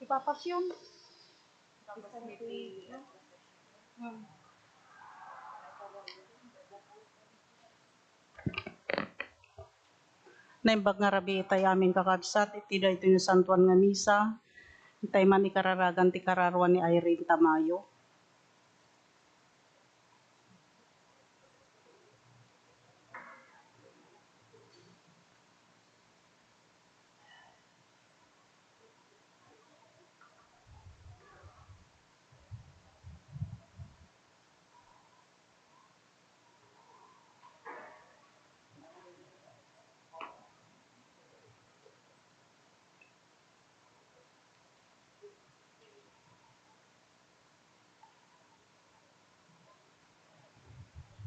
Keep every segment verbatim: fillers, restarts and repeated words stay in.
Ipapasyon. Naimbag nga rabii itay amin, kakabsat, iti daytoy nasantoan nga misa, itay man ikararagan ti kararuan ni Irene Tamayo.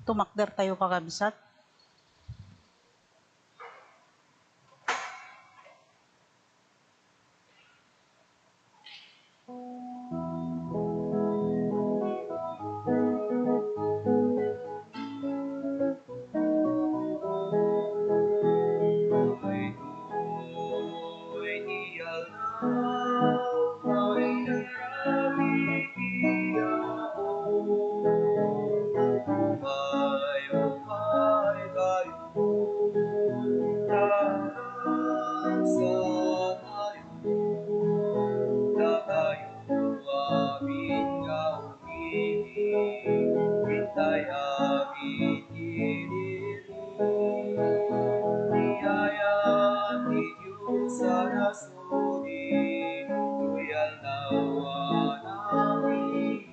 Tumakder tayo, kakabsat. Dakayo amin nga umili, intay amin kinili, ni ayat ti Dios a nasudi, tuyal nawa namin.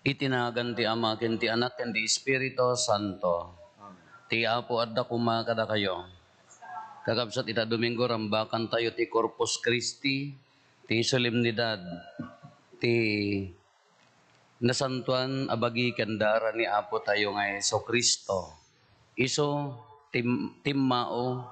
Iti nagan ti Ama, ken ti Anak, ken ti Espiritu Santo. Amen. Ti Apo adda koma kadakayo. Kakabsat, ita Domingo, rambakan tayo ti Corpus Christi, ti solemnidad, ti nasantoan a bagi ken dara ni Apo tayo nga Jesu-Cristo. Isu tim-, timmao,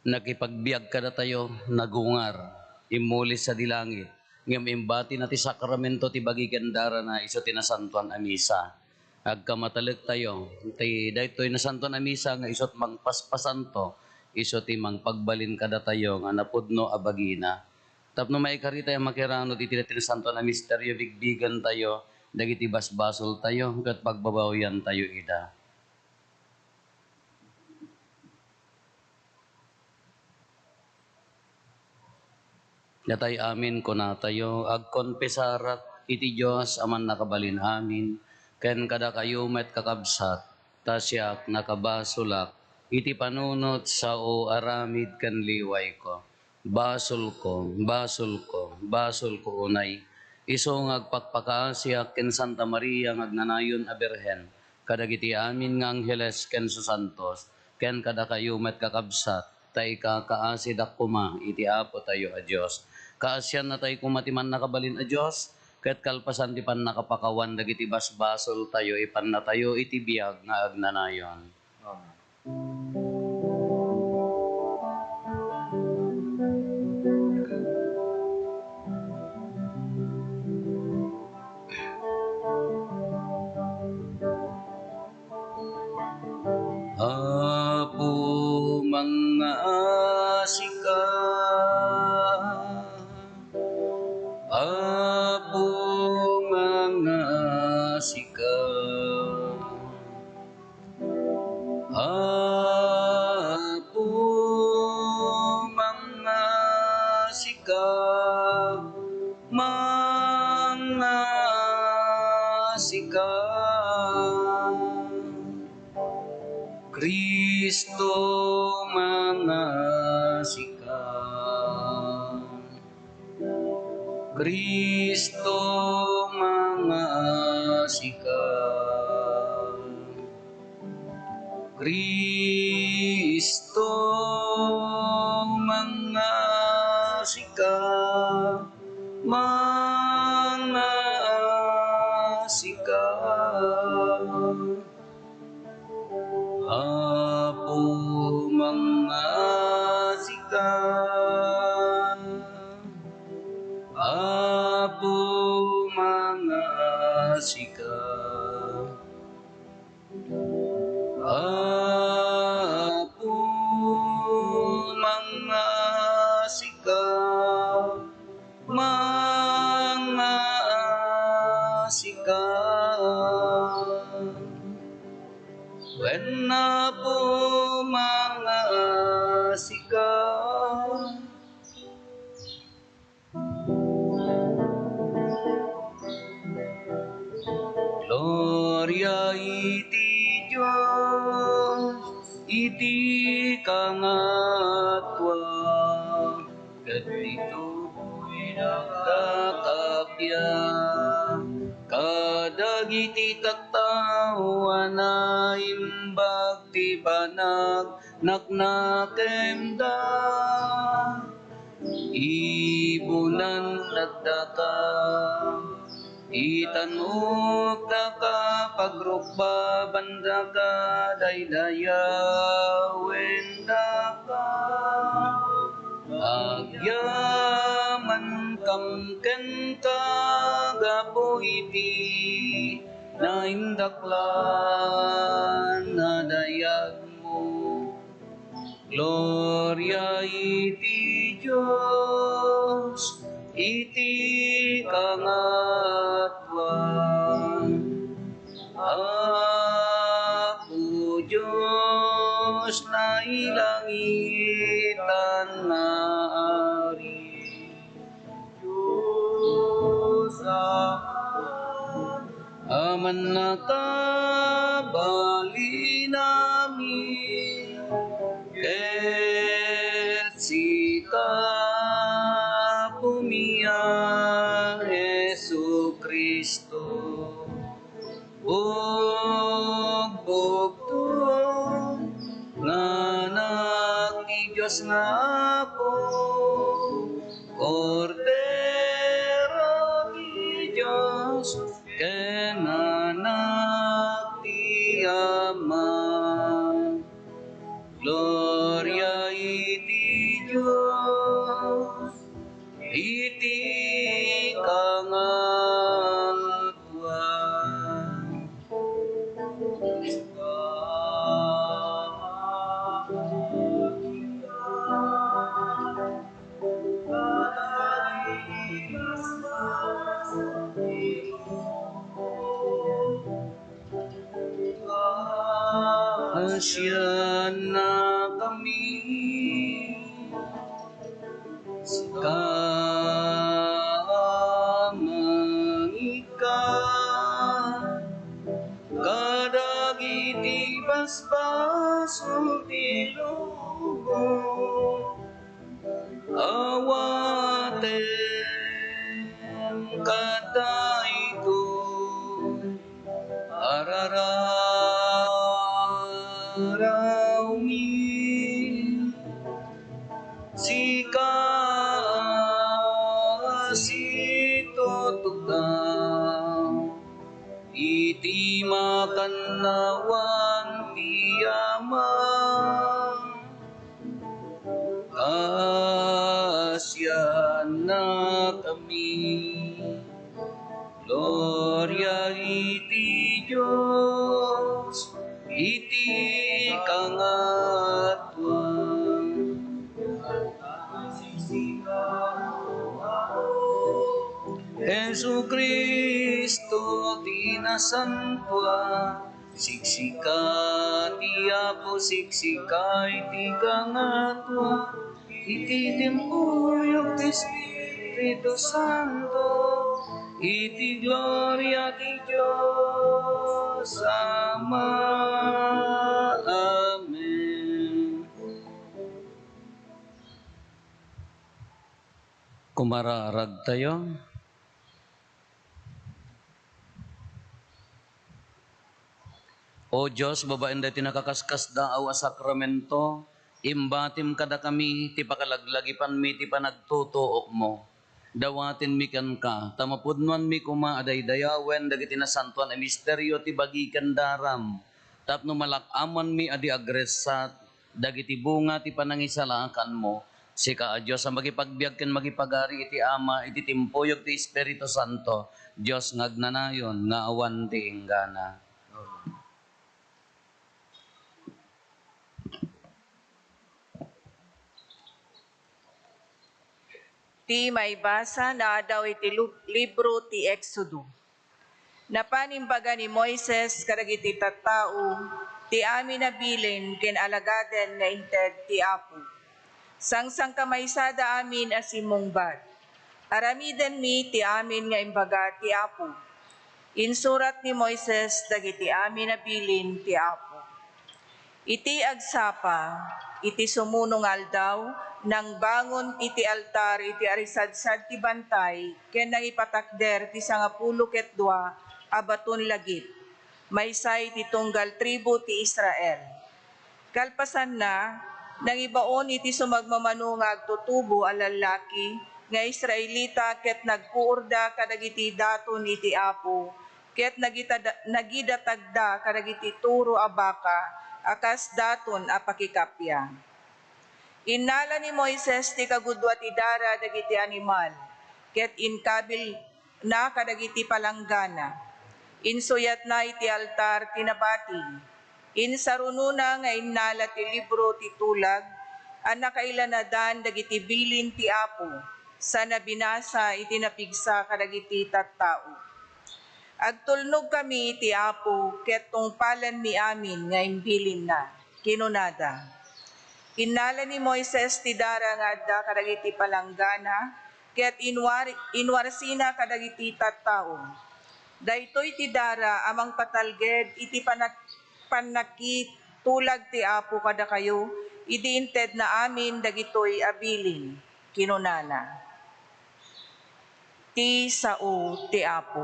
nakipagbiag kadatayo, nagungar, immuli sadi langit, ngem imbatina ti sakramento ti bagi ken darana isu ti nasantoan a misa. Agkamatalektayo, ti daytoy nasantoan a misa nga isu ti mangpaspasanto, isu ti mangpagbalin kadatayo nga napudno a bagina. Tapno maikaritayo a makiranod iti daytoy nasantoan a misterio, bigbigentayo dagiti basbasoltayo ket pagbabawiantayo ida. Datay amin, kunatayo, agkonfesarak iti Dios a Mannakabalin-amin, ken kadakayo met, kakabsat, ta siak nakabasolak iti panunot sao, aramid ken liwayko. Basolko, basolko, basolko unay. Isu nga agpakpakaasiak ken Santa Maria nga agnanayon a Birhen, kadagiti amin nga angheles ken susantos, ken kadakayo met, kakabsat, ta ikakaasidak koma iti Apotayo a Dios. Kaasiannatay koma ti Mannakabalin a Dios, ket kalpasan ti pannakapakawan dagiti basbasoltayo, ipannatayo iti biag nga agnanayon. Amen. Apo, mangngaasika. Apo, mangngaasika. Apo, mangngaasika, mangngaasika. Cristo, mangngaasika. Cristo, mangngaasika. Cristo, mangngaasika, mangngaasika. Apo, mangaasika. Apo, mangaasika. Mangaasika. Wen, Apo, mangaasika. Gloria iti Dios iti kangatoan, ket iti tuboy nagkakappia kadagiti tattao a naimbag ti panag naknakemda. Ibunan dagdaka, itan-ok daka, pagrukbaban daka, daydayawen daka. Agyamankam kenka gapu iti naindaklan a dayagmo. Gloria iti Dios iti kangatoan. Apo Dios, nailangitan nga Ari. Dios Ama, Amannaka, balinami, ket sika, Apomia, Jesu-Cristo. Bugbugto nga Anak ti Dios nga Apo, Kordero ti Dios, ken Anak ti Ama. Gloria iti Dios iti kangatoan. Asianna kami, sika mangika kadagiti basbasol ti lubong. Awatem kadaytoy a rararawmi. Sika a situtugaw iti makannawan ti Ama. Kaasiannakami. Gloria iti Dios iti kangatoan. Jesu-Cristo ti nasantoan. Siksika ti Apo, siksika iti kangatoan, iti timpuyog ti Espiritu Santo, iti gloria ti Dios Ama. Amen. Kumararagtayo. O Dios, babaen daytoy nakaskasdaaw a sakramento, imbatim kadakami ti pakalaglagipanmi ti panagtutuokmo. Dawatenmi kenka, ta mapudnoanmi koma a daydayawen dagiti nasantoan a misterio ti bagi ken daram, tapno malak-amanmi a di agressat dagiti bunga ti panangisalakanmo. Sika a Dios a makipagbiag ken makipagari iti Ama, iti timpuyog ti Espiritu Santo, Dios nga agnanayon nga awan ti inggana. Ti maibasa naadaw iti lu-, libro ti Exodo. Napan imbaga ni Moises kadagiti tattao ti amin a bilin ken alagaden nga inted ti Apo. Sangsangkamaysada amin a simmungbat. Aramidenmi ti amin nga imbaga ti Apo. Insurat ni Moises dagiti amin a bilin ti Apo. Iti agsapa, iti sumuno nga aldaw, nangbangon iti altar iti arisadsad ti bantay ken nangipatakder ti sangapulo ket dua a baton lagip, maysa iti tunggal tribu ti Israel. Kalpasanna, nangibaon iti sumagmamano nga agtutubo a lallaki nga Israelita ket nagpuorda kadagiti daton iti Apo, ket nagitada-, nagidatagda kadagiti toro a baka a kas daton a pakikappia. Innala ni Moises ti kagudua ti dara dagiti animal, ket inkabilna kadagiti palanggana. Insuyatna iti altar ti nabati. Insarunona nga innala ti libro ti tulag a nakailanadan dagiti bilin ti Apo, sana binasa iti napigsa kadagiti tattao. Agtulnogkami iti Apo ket tungpalenmi amin nga imbilinna, kinunada. Innala ni Moises ti dara nga adda kadagiti palanggana ket inwari-, inwarsina kadagiti tattao. Daytoy ti dara a mangpatalged iti panak-, pannakitulag ti Apo kadakayo idi intedna amin dagitoy a bilin, kinunana. Ti sao ti Apo.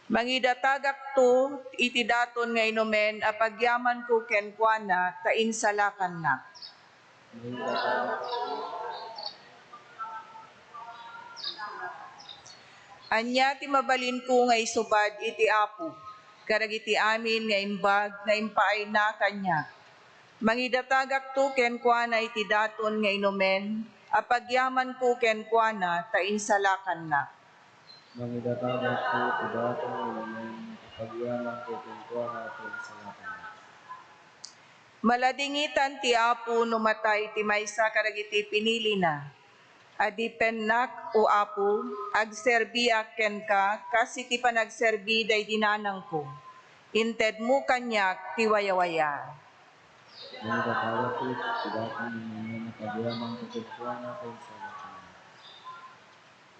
Mangidatagakto iti daton nga inumen a pagyamanko kenkuana ta insalakannak. Ania ti mabalinko nga isubad iti Apo kadagiti amin nga imbag nga impaayna kaniak? Mangidatagakto kenkuana iti daton nga inumen a pagyamanko kenkuana ta insalakannak. Mangidatagakto iti daton nga inumen a pagyamanko kenkuana ta insalakannak. Maladingitan ti Apo no matay ti maysa kadagiti pinilina. Adipennak, O Apo, agserbiak kenka kas iti panagserbi daydi nanangko. Intedmo kaniak ti wayawaya. Mangidatagakto iti daton nga inumen a pagyamanko kenkuana ta insalakannak.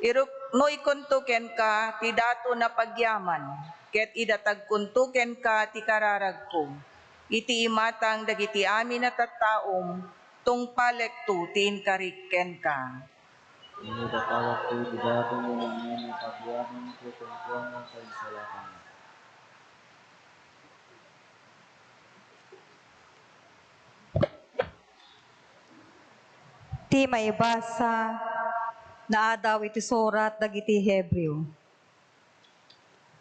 Iruknoykonto kenka ti daton a pagyaman, ket idatagkonto kenka ti kararagko. Iti imatang dagiti amin a tattaom, tungpalekto ti inkarik kenka. Mangidatagakto iti daton nga inumen a pagyamanko kenkuana ta insalakannak. Ti maibasa naadaw iti surat dagiti Hebreo.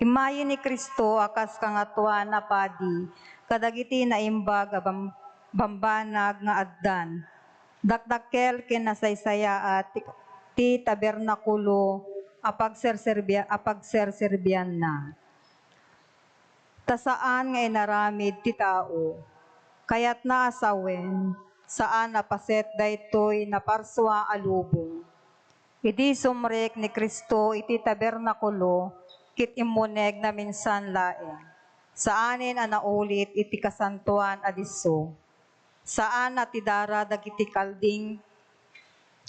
Immayen ni Cristo a kas Kangatoan a Padi kadagiti naimbag a bam-, bambanag nga addan dakdakkel ken nasaysayaat ti, ti tabernakulo a pagserserbia-, a pagserserbianna. Ta saan nga inaramid ti tao. Kayatna a sawen, saan a paset daytoy naparsua a lubong. Idi sumrek ni Cristo iti tabernakulo, ket immuneg naminsan laeng. Saanen a naulit iti kasantoan a disso. Saan a ti dara dagiti kalding,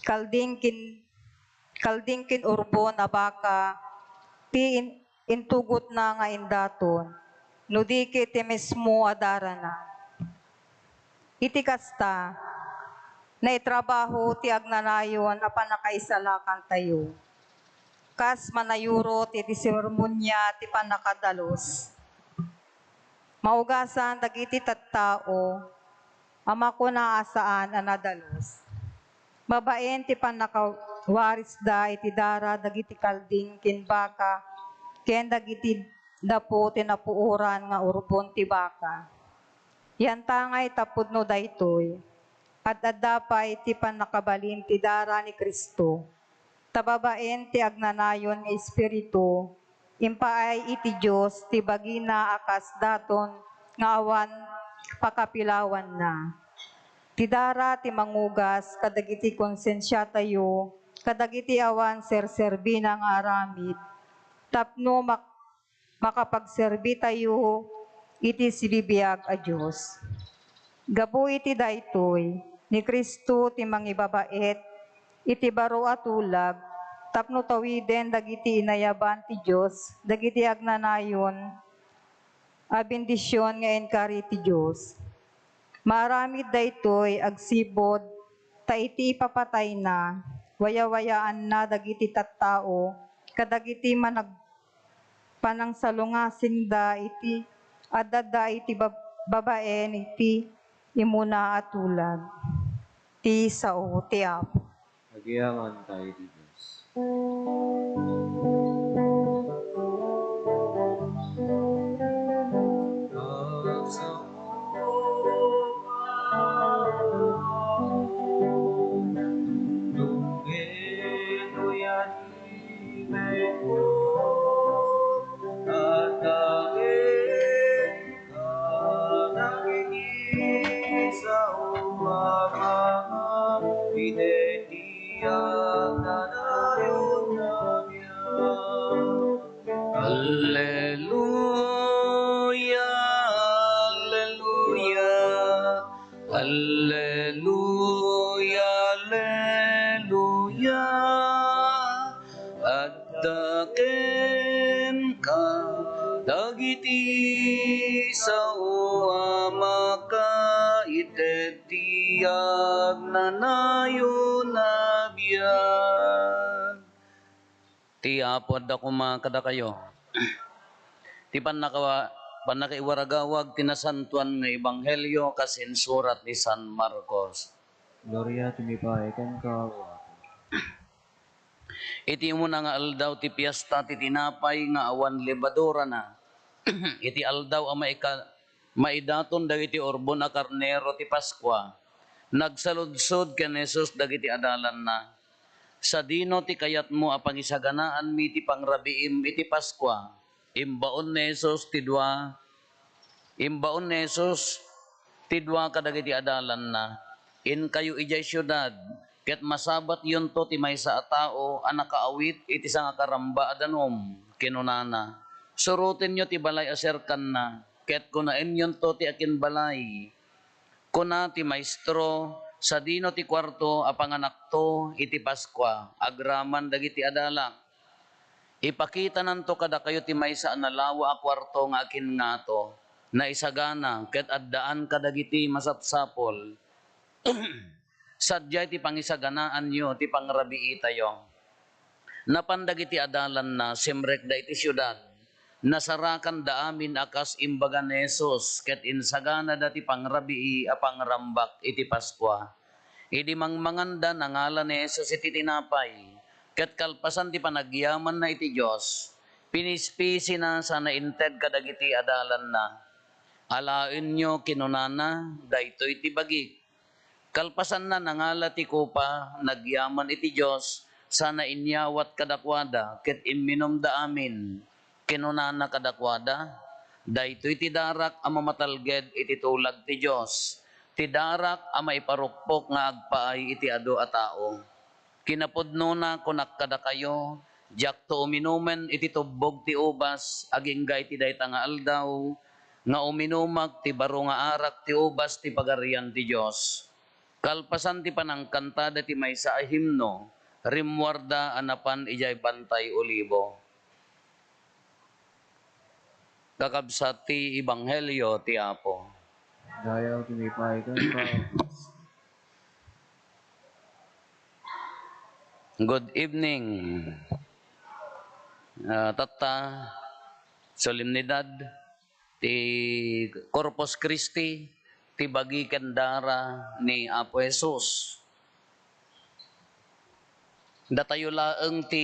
kalding kin-, kalding kin urbon a baka ti in-, intugotna nga indaton, no di ket ti mismo a darana. Iti kasta, naitrabaho ti agnanayon a pannakaisalakantayo. Kas manayurot iti seremonia ti pannakadalus, maugasan dagiti tattao a makuna a saan a nadalus. Babaen ti pannakawarisda iti dara dagiti kalding ken baka ken dagiti dapo ti napuoran nga urbon ti baka. Yantangay ta pudno daytoy. Ad-adda pay ti pannakabalin ti dara ni Cristo. Ta babaen ti agnanayon nga Espiritu, impaay iti Dios ti bagina a kas daton nga awan pakapilawanna. Ti dara ti mangugas kadagiti konsensiatayo kadagiti awan serserbina nga aramid tapno mak-, makapagserbitayo iti sibibiag a Dios. Gapu iti daytoy, ni Cristo ti mangibabaet iti baro a tulag tapno tawiden dagiti inayaban ti Dios dagiti agnanayon a bendision nga inkari ti Dios. Maaramid daytoy agsipud ta iti ipapatayna, wayawayaanna dagiti tattao kadagiti manag-, panangsalungasingda iti ad-adda iti bab-, babaen iti immuna a tulag. Ti sao ti Apo. Agyamankami ti Dios. Kadagiti sao a mangam iti agnanayon a biag. Alleluia, alleluia, alleluia, alleluia. Adda kenka dagiti sao a makaited ti agnanayon a biag. Ti Apo adda koma kadakayo. Ti pannakawa-, pannakaiwaragawag ti nasantoan nga ebanghelio kas insurat ni San Marcos. Gloria ti maipay kenka, O Apo. Iti umuna nga aldaw ti Fiesta ti Tinapay nga awan Lebadurana, iti aldaw a maika-, maidaton dagiti urbon a karnero ti Paskua, nagsaludsod ken ni Jesus dagiti adalanna, "Sadino ti kayatmo a pangisaganaanmi ti pangrabiim iti Paskua?" Imbaon ni Jesus ti dua, imbaon ni Jesus ti dua kadagiti adalanna, "Inkayo idiay siudad, ket masabatyonto ti maysa a tao a nakaawit iti sangakaramba a danum," kinunana. "Surotenyo ti balay a serkanna, ket kunaenyonto ti akinbalay. Kuna ti Maestro, 'Sadino ti kuarto a panganakto iti Paskua?' Agraman dagiti adalak. Ipakitananto kadakayo ti maysa a nalawa a kuarto nga akingngato, naisagana, ket addaan kadagiti masapsapul. Sadiay ti pangisaganaanyo ti pangrabiitayo." Napan dagiti adalanna, simrekda iti siudad. Nasarakanda amin a kas imbaga ni Jesus, ket insaganada ti pangrabii a pangrambak iti Paskua. Idi mangmanganda, nangala ni Jesus iti tinapay, ket kalpasan ti panagyamanna iti Dios, pinispisina sana inted kadagiti adalanna. "Alaenyo," kinunana, "daytoy ti bagik." Kalpasanna, nangala ti kopa, nagyaman iti Dios, sana inyawat kadakuada, ket imminumda amin. Kinunana kadakuada, "Daytoy ti darak a mamatalged iti tulag ti Dios, ti darak a maiparukpok nga agpaay iti adu a tao." Kinapudnona, kunak kadakayo, diakto uminumen iti tubbog ti ubas agingga iti dayta nga aldaw, nga uminumak ti baro nga arak ti ubas ti Pagarian ti Dios. Kalpasan ti panangkantada ti maysa a himno, rimmuarda a napan idiay Bantay Olibo. Kakabsat ti Ebanghelio ti Apo. Dayaw ti maipay kenka, O Cristo. Good evening. Ah, tatta, solemnidad ti Corpus Christi, ti bagi ken dara ni Apo Jesus. Datayo laeng ti,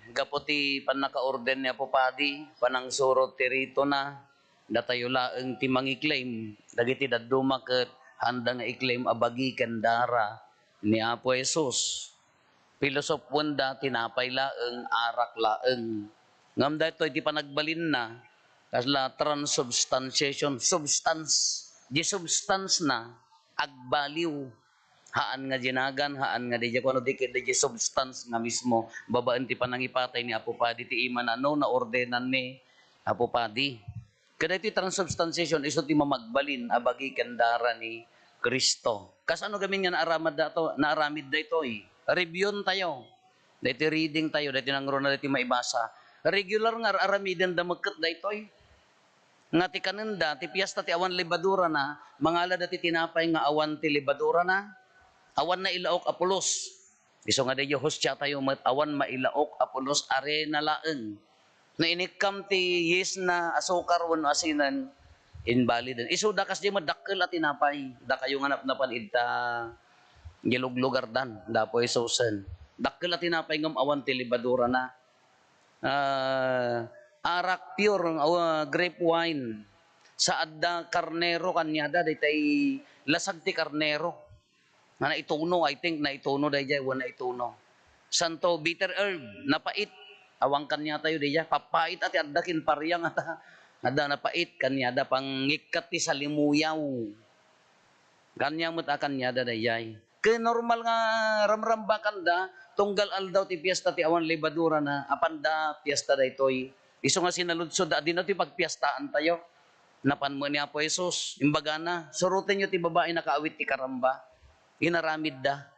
gapu ti pannakaorden ni Apo Padi, panangsurot ti ritona, datayo laeng ti mangi-claim dagiti dadduma ket Haanda nga i-claim a bagi ken dara ni Apo Jesus. Pilosopuenda, tinapay laeng, arak laeng. Ngem daytoy ti panagbalinna, kasla transubstantiation, substance. Di substance na, agbaliw. Haan nga di nagan, haan nga di, kuano di, di substance nga mismo. Babaen ti panangipatay ni Apo Padi ti imana, no, naordenan ni Apo Padi. Kadaytoy transubstantiation, isu ti mamagbalin a bagi ken dara ni Cristo. Kasano gamin nga naaramid dato, naaramid daytoy? Review-n tayo. Daytoy reading tayo, daytoy nangruna, daytoy maibasa. Regular nga ar-aramiden da mekket daytoy. Nga ti kanenda, ti piesta ti awan lebadurana, mangala da ti tinapay nga awan ti lebadurana, awan nailaok a pulos. Isu nga daydiay hostia tayo met, awan mailaok a pulos, arena laeng. No inikkam ti yeast na asukar wenno asinen, invalid. Isu da kasdiay met dakkel a tinapay. Dakayo nga napnapan idta, di luglugardan, da Apo Jesusen. Dakkel a tinapay ngem awan ti lebadurana. Ah, arak pure, ah, grape wine. Sa adda karnero kaniada, daytay lasag ti karnero. Nga naituno, I think, naituno daydiay, wen naituno. Santo bitter herb, napait. Awan kaniatayo daydiay. Papait a ti adda kin pariang ata. Adda napait, kaniada pangikkat ti salimuyaw. Kania met a kaniada daydiay. Ket normal nga ramramba kanda, tunggal aldaw ti piesta ti awan lebadurana, apanda piesta daytoy. Isu nga sinaludsod, adino ti pagpiestaan tayo. Napan met ni Apo Jesus, imbagana, "Surotenyo ti babai nakaawit ti karamba." Inaramidda.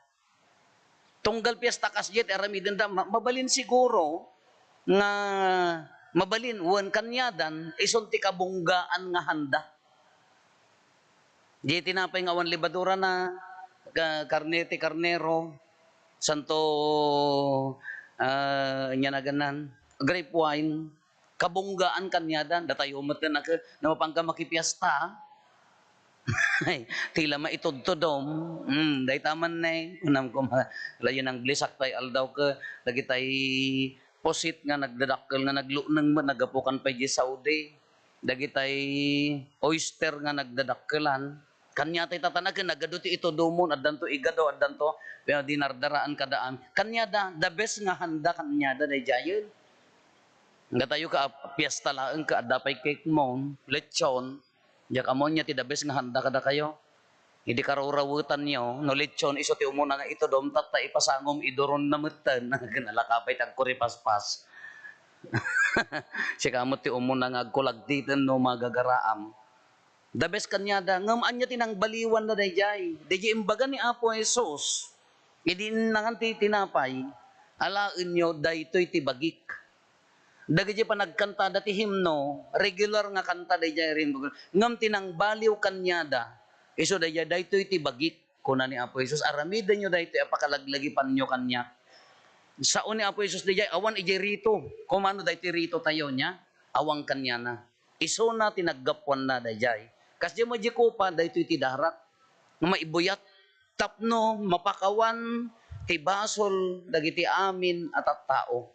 Tunggal piesta kasdiay ti aramidenda, ma-, mabalin siguro nga mabalin wen kaniadan, isun ti kabunggaan nga handa. Di tinapay nga awan lebadurana, ka-, karne ti karnero, santo, ah, ania nagannan, grape wine, kabunggaan kaniadan, datayo met ken a ket, no, mapangka makipiesta, ti la maitudtudom, hmm, dayta man ne, kunam koma, layo nang blisak tay aldaw ket, dagitay pusit nga nagdadakkel nga naglukneng met, naggapukan pay di Saudi. Dagitay oyster nga nagdadakkelan. Kaniatay tatanaken, nagadu ti itudomon, addanto igado, addanto, eh, dinardaraan kada amin. Kaniada, the best nga handa kaniada daydiayen. Datayo ket a, piesta laeng ket adda pay cake mon, lechon, diak ammoen ania ti the best nga handa kadakayo. Idi karurawetanyo, no lechon, isu ti umuna nga itudom, tatta ipasangom, iduronna metten, ken alaka pay ti agkuripaspas. Sika met ti umuna nga agkulagtiten no magagaraam. The best kaniada, ngem ania ti nangbaliwanna daydiay? Daydiay imbaga ni Apo Jesus, idi innangan ti tinapay, "Alaenyo, daytoy ti bagik." Dagiti panagkantada ti himno, regular nga kanta daydiay rin. Ngem ti nangbaliw kaniada, isu daydiay, "Daytoy ti bagik," kuna ni Apo Jesus, "Aramidenyo daytoy a pakalaglagipanyo kaniak." Sao ni Apo Jesus daydiay, awan idiay rito. Kumano daytoy rito tayo niya? Awan kaniana. Isuna ti naggapuanna daydiay. Kasdiay met diay kopa, daytoy ti darak nga maibuyat tapno mapakawan ti basol dagiti amin a tattao.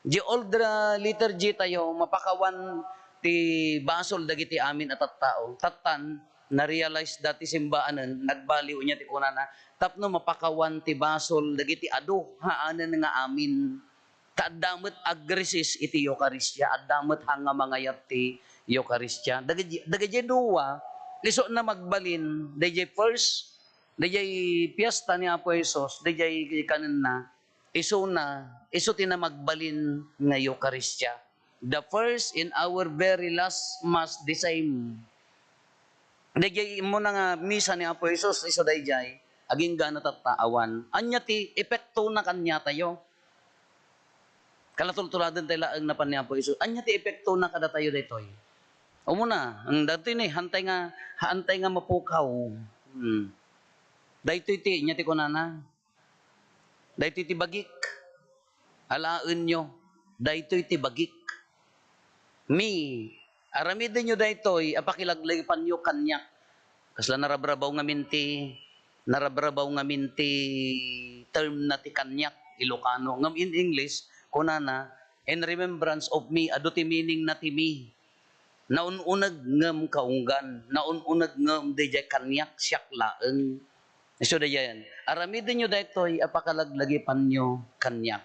Diay old, ah, liturgy tayo, mapakawan ti basol dagiti amin a tattao. Tattan, na-realize da ti simbaanen, nagbaliw nia ti kunana, tapno mapakawan ti basol dagiti adu haanen nga amin. Ta adda met agresist iti Eukaristia, adda met hanga mangayat ti Eukaristia. Dagidi-, dagidi dua, isuna magbalin, daydiay first, daydiay fiesta ni Apo Jesus, daydiay kanenna, isuna, isu ti namagbalin nga Eukaristia. The first and our very last Mass, the same. Daydiay immuna nga misa ni Apo Jesus, isu daydiay, agingga na tatta awan. Ania ti epektona kaniatayo? Kalatultuladen tay laeng napan ni Apo Jesus. Ania ti epektona kadatayo daytoy? Umuna, ang daytoy ni, hantay nga, hantay nga mapukaw. Hmm. Daytoy ti, ania ti kunana? Daytoy ti bagik. Alaenyo, daytoy ti bagik. Mi, aramidenyo daytoy a pakilaglagipanyo kaniak. Kasla narabrabaw ngamin ti, narabrabaw ngamin ti term na ti kaniak, Ilocano. Ngem in English, kunana, "In remembrance of me," adu ti meaning na ti me. Naun-uneg ngem kaunggan, naun-uneg ngem daydiay kaniak siak laeng. Isu dayen, aramidenyo daytoy a pakalaglagipanyo kaniak.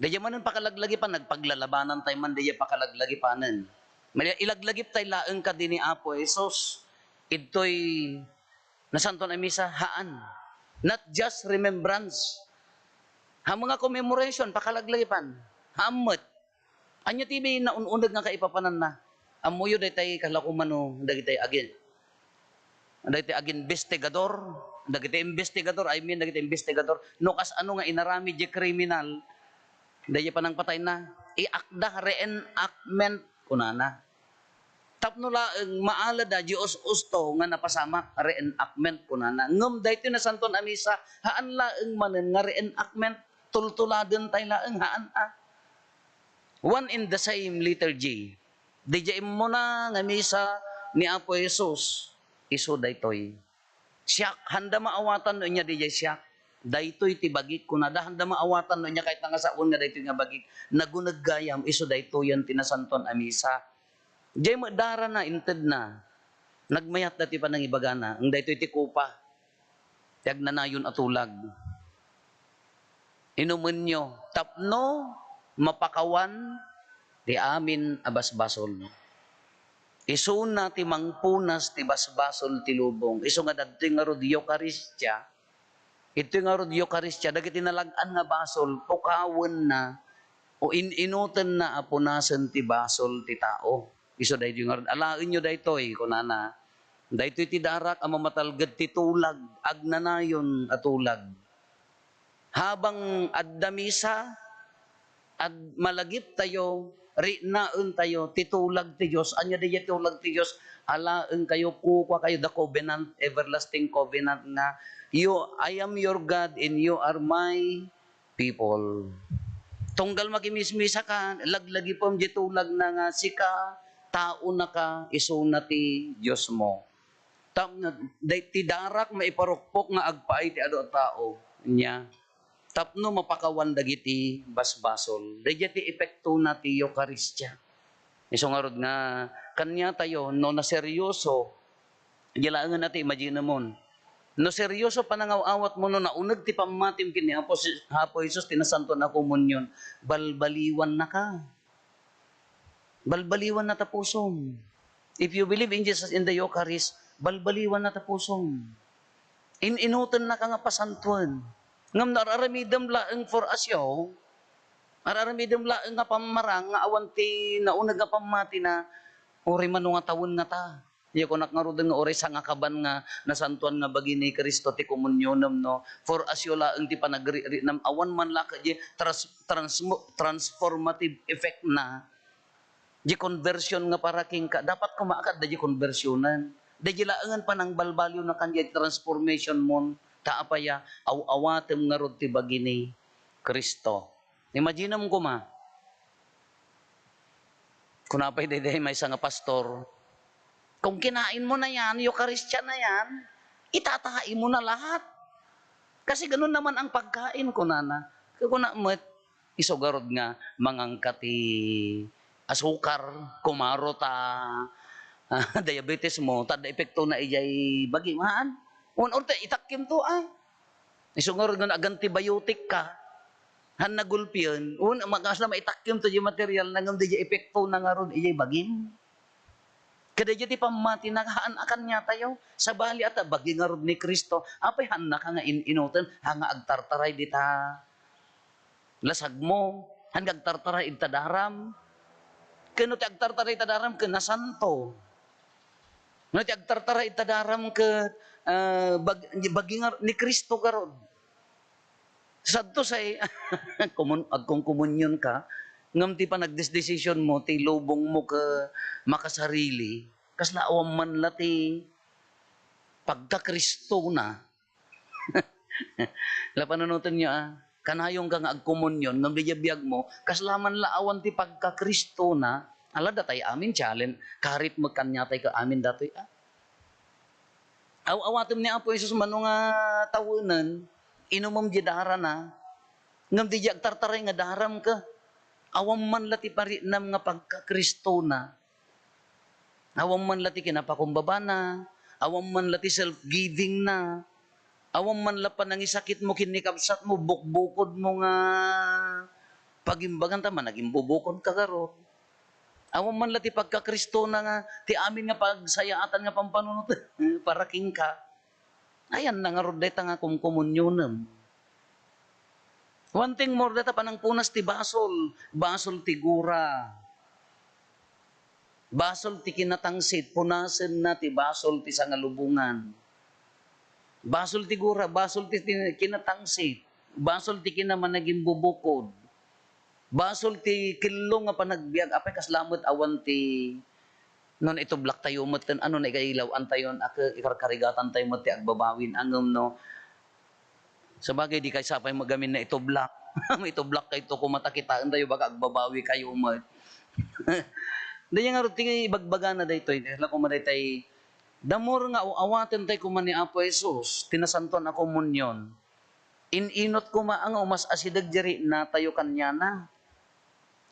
Daydiay manen pakalaglagipan, nagpaglalabanan tay man daydiay pakalaglagipanen. Mali-, ilaglagip tay laeng kadi ni Apo Jesus. Idtoy Nasantoan a Misa, haan. Not just remembrance. Ha mga commemoration, pakalaglagipan. Haan met. Ania ti naun-uneg nga kaipapananna? Ammoyo daytay kalakomano dagiti agin-, dagiti aginbestigador, dagiti investigador, I mean, dagiti investigador. No kasano nga inaramid diay kriminal, daydiay panangpatayna, iakda, reenactment, kunana. Tapno laeng maalada diay us-usto nga napasamak, reenactment, kunana. Ngem daytoy Nasantoan a Misa, haan laeng manen nga reenactment, tultuladen tay laeng, haan a. One and the same liturgy. Daydiay immuna nga misa ni Apo Jesus, isu daytoy. Siak, handa maawatan no ania daydiay siak. Daytoy ti bagik, kunada, handa maawatan no ania kayat nga sawen nga daytoy nga bagik. Naguneg gayam, isu daytoyen ti Nasantoan a Misa. Diay met darana, intedna. Nagmayat daytoy panangibagana, ngem daytoy ti kopa ti agnanayon a tulag. Inumenyo tapno mapakawan ti amin a basbasol. Isuna ti mangpunas ti basbasol ti lubong. Isu nga dagitoy ngarud Eukaristia, Itoy ngarud Eukaristia, dagiti nalag-an nga basol, pukawenna, o in-inutenna a punasen ti basol ti tao. Isu daytoy ngarud, "Alaenyo daytoy," kunana. "Daytoy ti darak a mamatalged ti tulag, agnanayon a tulag." Habang adda misa, Ad-, malagiptayo, riknaentayo ti tulag ti Dios. Ania daydiay tulag ti Dios? Alaenkayo, kukuakayo, the covenant, everlasting covenant nga, "You, I am your God and you are my people." Tunggal makimismisaka, laglagipem diay tulagna nga sika, taonaka, isuna ti Diosmo. Tapno, day-, ti darak maiparukpok nga agpaay ti adu a tao. Ania? Tapno mapakawan dagiti basbasol. Daydiay ti epektona ti Eukaristia. Isu ngarud nga, kaniatayo, no naseryoso, di laengen a ti imaginemon. No seryoso panangaw-awatmo, no nauneg ti pammatim ken ni Apo, Apo Jesus ti Nasantoan a Komunion, balbaliwannaka. Balbaliwanna ta pusom. If you believe in Jesus in the Eucharist, balbaliwanna ta pusom. In-inutennaka nga pasantoen. Ngem no ar-aramidem laeng for a show, ar-aramidem laeng nga pammarang nga awan ti nauneg nga pammatina, uray mano nga tawen ngata. Iya kunak ngaruden nga uray sangakaban nga nasantoan nga bagi ni Cristo ti komunionem, no? For a show laeng ti panagriknam, awan man la ket di trans-, transmo-, transformative effect na. Di conversion nga para kenka, dapat kumaakad da di conversionen. Da di laengen panangbalbaliw na kan di transformation mon, ta apaya, aw-awatem ngarud ti bagi ni Cristo. Imaginem koma, kuna pay daydiay maysa nga pastor, "Kung kinain mo na yan, Eukaristia na yan, itatae mo na lahat. Kasi ganun naman ang pagkain," kunana. Kuna met, isu garud nga mangangka ti asukar, kumaro ta, ah, diabetes mo, ta adda epekto na idiay bagim, haan? Wen, or ta itakkim to, ah. Isu ngarud nga nag-antibiotic ka, han nagulpien, un-, ma-, kasla maitakkim to di material na ngem di epekto na ngarud ijay bagim. Kada ijay ti pammati na, haan a kaniatayo, sabali a ta bagi ngarud ni Cristo, apay haan na ka nga in-inuten, ha nga agtartaray dita lasagmo, haan nga agtartaray ita daram. Ken no ti agtartaray ita daram, ken nasanto. No ti agtartaray ita daram ket, ah, bag-, bagi nga ni Cristo garud. Sadto say, kumun-, agkongkomunyon ka, ngem ti panagdesdesisyon mo, ti lubong mo ket makasarili, kasla awan man la ti pagkakristona. La panunotenyo, ah. Kanayon ka nga agkomunyon, ngem diay biag mo, kasla man la awan ti pagkakristona, ala datay amin, challenge, karit met kaniatay ket amin datoy, ah. Aw-awatem ni Apo Jesus mano nga tawenen, inumem di darana, ngem diay agtartaray nga daram ket awan man la ti pariknam nga pagkakristona. Awan man la ti kinapakumbabana, awan man la ti self-giving na, awan man la panangisakitmo ken ni kabsatmo, bukbukodmo nga pagimbagan ta, managimbubukod ka garud. Awan man la ti pagkakristona nga ti amin nga pagsayaatan nga pampanunot para kenka. Ayanna ngarud dayta nga kumkumunyonem. One thing more, dayta panangpunas ti basol, basol ti gura. Basol ti kinatangsit, punasenna ti basol ti sangalubongan. Basol ti gura, basol ti, ti kinatangsit, basol ti kinamanagimbubukod. Basol ti kello nga panagbiag, apay kasla met awan ti, no naitublaktayo met ken ano, naikailaw-antayon a ke-, ikarkarigatantayo met ti agbabawi, ngem no, sabagay, di kay sapay met gamin naitublak. Maitublak kayto koma ta kitaentayo, baka agbabawikayo met. Dayta ngarud ti ibagbagana daytoy, la koma daytay, the more nga aw-awatentayo koma ni Apo Jesus, ti Nasantoan a Komunion, in-inot koma nga umas-asideg ti riknatayo kaniana.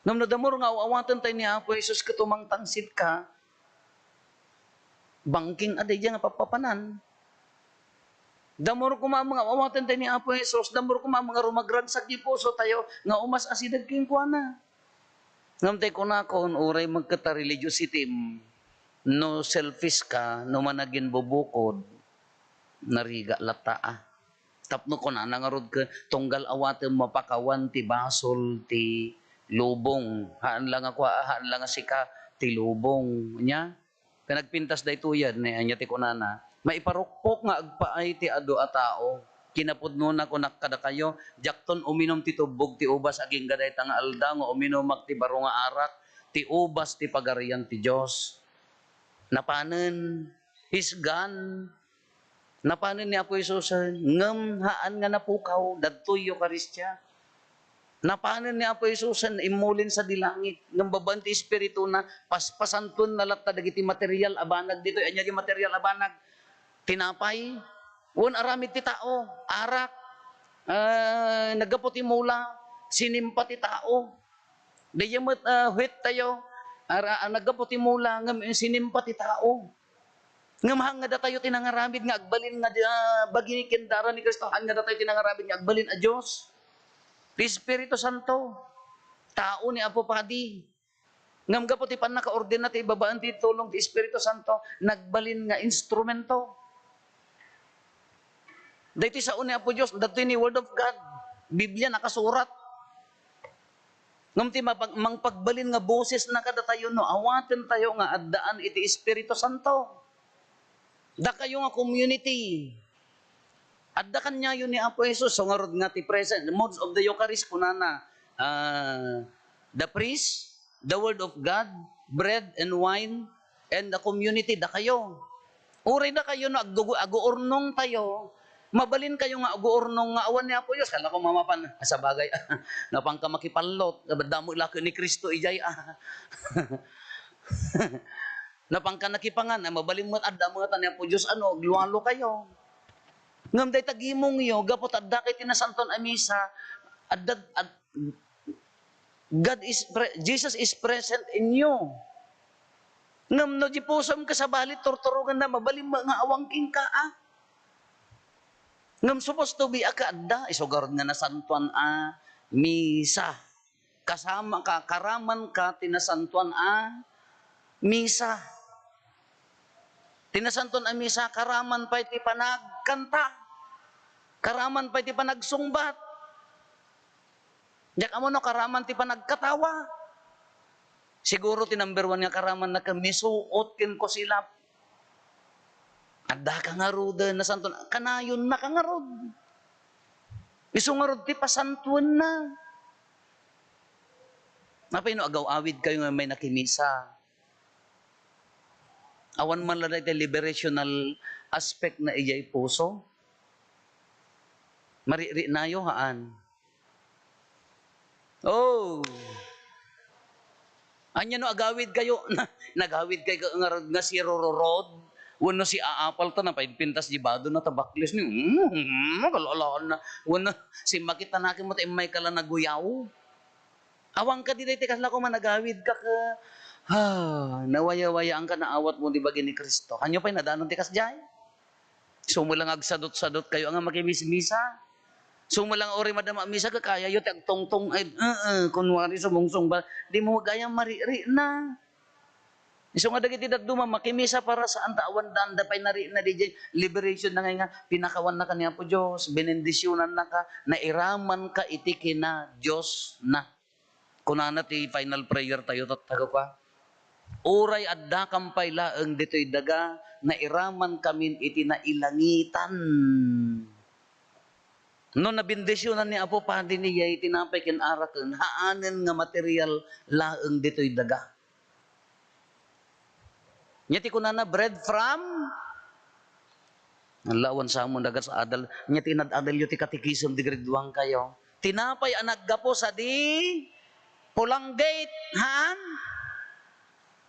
Ngem no the more nga aw-awatentayo ni Apo Jesus ket umangtangsit ka, bangking a daydiay nga pappapanan. The more koma nga aw-awatentayo ni Apo Jesus, the more koma nga rumagragsak ti pusotayo nga umas-asideg kenkuana. Ngem tay kunakon, uray met ket ta religiosity, no selfish ka, no managimbubukod, narigat latta a. Tapno kunana ngarud ket tunggal awatem mapakawan ti basol ti lubong. Haan la nga kua, haan la nga sika ti lubong. Ania? Ket nagpintas daytoyen, ne, ania ti kunana? Maiparukpok nga agpaay ti adu a tao. Kinapudnona, kunak kadakayo, diakton uminum ti tubbog ti ubas agingga dayta nga aldaw nga uminumak ti baro nga arak, ti ubas ti Pagarian ti Dios. Napanen, hisgan, Napanen ni Apo Jesusen, ngem haan nga napukaw, dadtoy Eukaristia. Napanen ni Apo Jesusen, immulin sadi langit, ngem babaen ti Espirituna, paspasantoenna latta dagiti material a banag ditoy. Ania di material a banag? Tinapay, wen aramid ti tao, arak, ah, naggapu ti mula, sinimpa ti tao. Daydiay met, ah, huet tayo, ara-, ah, naggapu ti mula, ngem sinimpa ti tao. Ngem haan nga datayo ti nangaramid nga agbalin nga, ah, bagini ken dara ni Cristo, haan nga datayo ti nangaramid nga agbalin a Dios. Ti Espiritu Santo, tao ni Apo Padi. Ngem gapu ti pannakaordena ti babaen ti tulong ti Espiritu Santo, nagbalin nga instrumento. Daytoy sao ni Apo Dios, daytoy ni Word of God, Biblia nakasurat. Ngem ti mapag-, mangpagbalin nga bosesna kadatayo no awatentayo nga addaan iti Espiritu Santo. Dakayo nga community, adda kaniayo ni Apo Jesus, so ngarud nga ti present, modes of the Eucharist, kunana, ah, the priest, the Word of God, bread and wine, and the community, dakayo. Uray dakayo no aggugu-, aguurnongtayo, mabalinkayo nga aguurnong nga awan ni Apo Dios. Kala ko mamapan, sabagay, napanka makipallot, damo la ken ni Cristo idiay, ah. Napanka nakipangan, ay mabalin met, adda met ni Apo Dios, ano, aglualo kayo. Ngem dayta gimongyo, gapu ta adda kay ti nasanton a misa, adda, ad-, God is pre-, Jesus is present in you. Ngem no di pusom kasabali, turturongenna, mabalin met nga awan kenka, ah. Ngem supposed to be a kaadda, isu garud nga nasantoan a misa. Kasama ka, karaman ka ti nasantoan a misa. Ti nasantoan a misa, karaman pay ti panagkanta. Karaman pay ti panagsungbat. Diak ammo no karaman ti panagkatawa. Siguro ti number one nga karamanna ken misuot ken kusilap. Addaka ngaruden, nasanton, kanayonnaka ngarud. Isu ngarud ti pasantoenna. Apay no agaw-awidkayo nga may nakimisa? Awan man la dayta liberational aspect na idiay puso? Maririnayo, haan. Oh. Ania no agawidkayo? Na, nagawidkayo ngarud nga si Rororod wenno si Aapal ta napaigpintas di bado na ta bakles ni, mm, mm, kalalaan na. Wenno si Makitanakim mo ta immay ka la naguyaw. Awan ka di dayta kasla ko managawid ka ka, Ha, nawayawayaan ka, naawat mo di bagi ni Cristo. Ania pay nadanon ti kasdiay? Sumulang agsadot-sadot kayo nga makimismisa. Sumulang uri madama misa ka kaya yo ti agtungtong, ay, eh, eh, kunwari sumungsong ba, di mo gayam mariri na. Isu nga dagiti dadduma, makimisa para saan ta awan danda pay nari na di jay liberation na ngay nga pinakawan na ka ni Apo Dios, benendisionan na ka, nairaman ka iti kina Dios na. Kunana ti final prayer tayo, tattagakwa. Uray addakam pay laeng ditoy daga, nairaman kamin iti nailangitan. No nabendisionan ni Apo Padi ni jay tinapay ken araken, haanen nga material laeng ditoy daga. Nya ti kunana, bread from? Nalawan sa mo dagas adal. Nya ti inad-adal yo ti katekisem di grade one kayo. Tinapay a naggapu sadi pulanggit, haan?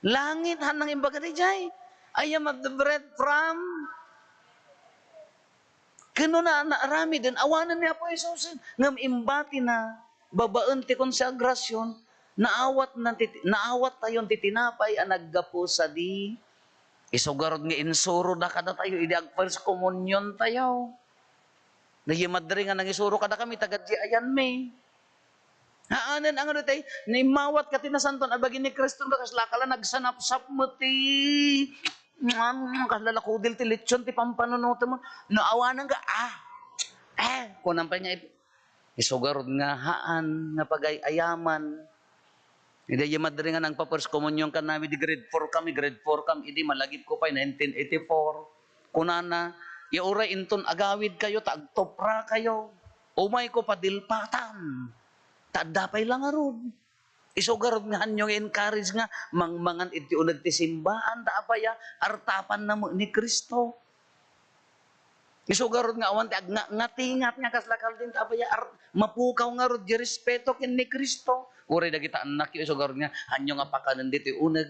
Langit, haan nang imbaga di jay? I am of the bread from? Kano na, naaramiden, awanen ni Apo Jesus, ngem imbati na, babaen ti konsagrasyon, naawat na ti, naawat tayon ti tinapay a naggapu sadi. Isu garud nga insuro da kadatayo, idi ag first communion tayo. Daydi madre nga nangisuro kadakami, taga di ayan mi. Haanen, ang ano tayo, naimawat ka ti nasantuan a bagi ni Cristo, nga kasla kala nagsanapsap mo ti, mm, kasla lakudil ti lechon, ti pampanunutan mo. No, awanen ka, ah, eh, kunam pa niya, isu garud nga haan nga pagay-ayaman. Idi madre nga nangpa-first communion kanami, di grade four kami, grade four kami, idi malagip ko pay nineteen eighty-four. Kunana, ya uray inton agawid kayo, ta agtupra kayo. Umay ko padilpatan. Ta adda pay la ngarud. Isu garud nga hanyo nga encourage nga mangmangan iti uneg ti simbaan, ta apaya, artapan na mo ni Cristo. Isu garud nga awan ti agngatingat nga kasla kalding, ta apaya, ar-, mapukaw ngarud di respeto ken ni Cristo. Uray dagita annakyo, isu garud nga hanyo nga pakanen ditoy uneg.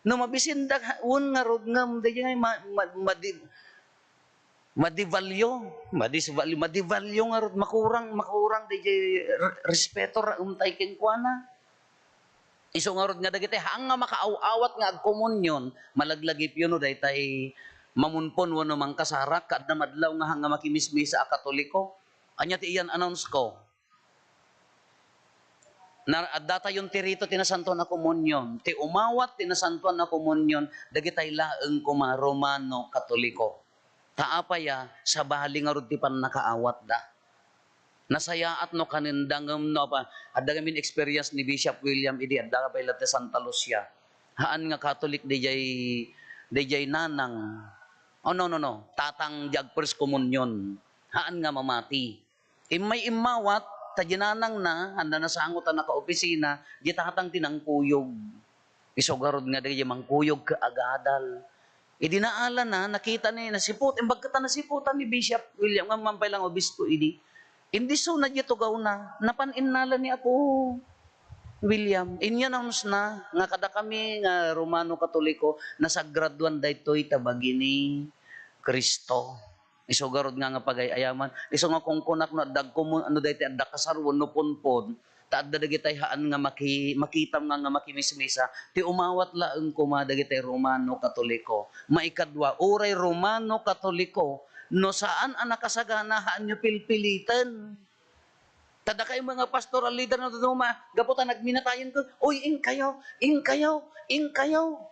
No mabisindak, ha-, wen ngarud ngem, daydi nga ma-, ma-, madi-, madivalyo, madisvalyo, madivalyo ngarud, makurang, makurang daydi re-, respeto ra umtay kenkuana. Isu ngarud nga dagiti haan nga makaaw-awat nga agkomunion, malaglagipyo no daytay mamunpon wenno mangkasarak, adda madlaw nga haan nga makimismisa a Katoliko. Ania ti iyan-announce ko? Na, addatayon ti rito ti Nasantoan a Komunion. Ti umawat ti Nasantoan a Komunion, dagitay laeng koma Romano Katoliko. Ta apaya, sabali ngarud ti pannakaawatda. Nasayaat no kanenda ngem no apa, adda ngamin experience ni Bishop William idi adda pay latta Santa Lucia. Haan nga Catholic dayjay, dayjay nanang. Oh, no, no, no. Tatang di ag-first communion. Haan nga mamati. Immay immawat, ta di nanangna, anda nasango ta nakaopisina, di tatang ti nangkuyog. Isu garud nga dayjay mangkuyog ket agadal. Idi naalana, nakita ni, nasiput-, imbag ket ta nasiputan ni Bishop William, nga mampay lang obispo idi. Indi suna di tugawna, napan innala ni Apo William. Inya-announce na nga kadakami nga Romano Katoliko, nasagraduan daytoy ta bagi ni Cristo. Isu garud nga, nga pagay-ayaman. Isu nga kunkunak no adda agkumun-, no daytoy adda kasar wenno punpon, ta adda dagitay haan nga maki-, makitam nga, nga makimismisa, ti umawat laeng koma dagitay Romano Katoliko. Maikadua, uray Romano Katoliko, no saan a nakasagana, haanyo pilpiliten. Ta dakayo nga pastoral leader no dadduma, gapu ta nagminatayen ko, "Uy, inkayo, inkayo, inkayo."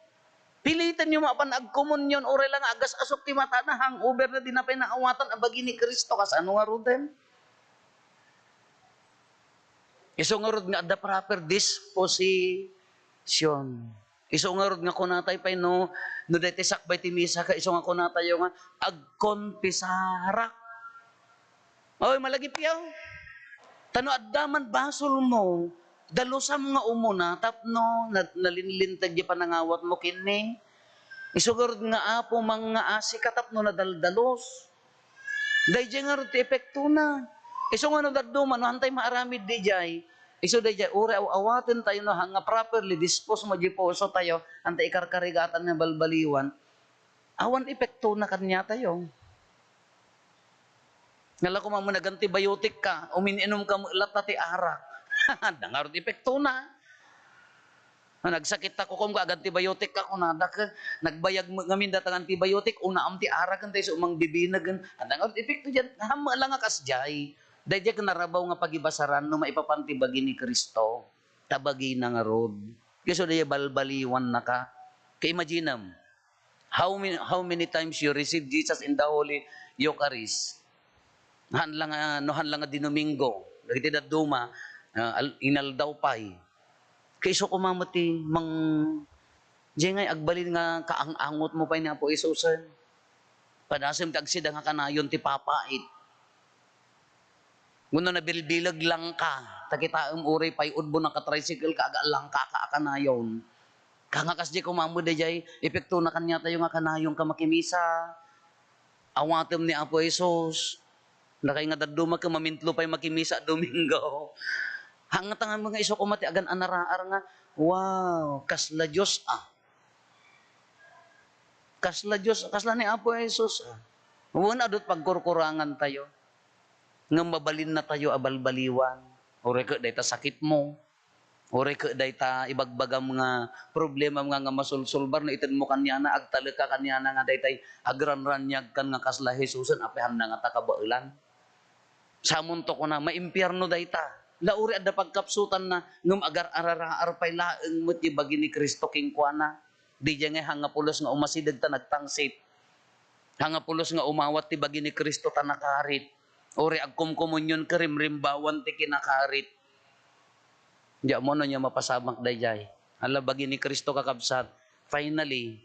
Pilitenyo mapan agkomunion, uray la nga agas-asok ti matana, hangover na, di na pay naawatan a bagi ni Cristo, kasano ngaruden? Isu ngarud nga adda proper disposition. Isu ngarud nga kunatayo pay no, no daytoy sakbay ti misa ket isu nga kunatayo nga agkonfesarak. Oy, malagipyo. Ta no adda man basolmo, dalusam nga umuna tapno na-, nalinlinteg ti panangawatmo kenni. Isu garud nga Apo, mangngaasika tapno nadaldalos. Dayjay ngarud ti epektona. Isu nga no dadduma, no haantay maaramid dayjay, isu dayjay, uray aw-awaten tayo no, ha, nga properly dispose mo di puso tayo, haantay ikarkarigatan nga balbaliwan, awan epektona kaniatayo. Nga la koma mo nag-antibiotic ka, umin-inom ka met latta ti arak. Adda ngarud epektona. No, nagsakit ta kukom ka, ag-antibiotic ka, kunada ka, nagbayag met ngamin data nga antibiotic, unaam ti araken, ta isu mangbibinegen. Anda nga epekto diay? Ammok la nga kasdiay. Daydiay ket narabaw nga pagibasaran no maipapan ti bagi ni Cristo. Ta bagina ngarud. Isu diay balbaliwannaka. Ka-imaginem, how many, how many times you receive Jesus in the Holy Eucharist? Haan la nga, no haan la nga Dinomingo, dagiti dadduma, ah, al-, inaldaw pay. Ket isu koma met ti mang-, diay ngay agbalin nga kaang-angotmo pay ni Apo Jesusen. Padasem ti agsida nga kanayon ti papait. Wenno nabilbileg langka, ta kitaem uray pay udbo naka-tricycle ka, aga langka ka a kanayon. Ka nga kasdiay koma met daydiay, epektona kaniatayo nga kanayonka makimisa. Awatem ni Apo Jesus. Dakay nga dadduma ket mamintlo pay makimisa Domingo. Hangtang nga isu koma ti agan-anaraar nga, "Wow, kasla Dios, ah." Kasla Dios, kasla ni Apo Jesus, ah. Wen, adu ti pagkurkurangantayo. Ngem mabalinnatayo a balbaliwan. Uray ket dayta sakitmo. Uray ket dayta ibagbagam nga problemam nga, nga masolsolbar no itedmo kaniana, agtalekka kaniana nga daytay agranraniagkan nga kasla Jesusen, apay haanna ngata kabaelan. Samonto kuna, maimpierno dayta. La uray adda pagkapsutanna, ngem agar-araraar pay laeng met ti bagi ni Cristo kenkuana. Diay ngay haan nga pulos nga umasideg ta nagtangsit. Haan nga pulos nga umawat ti bagi ni Cristo ta nakarit. Uray agkomkomunion ket rimrimbawan ti kinakarit. Diay ammo no ania mapasamak daydiay. Ala, bagi ni Cristo, kakabsat. Finally,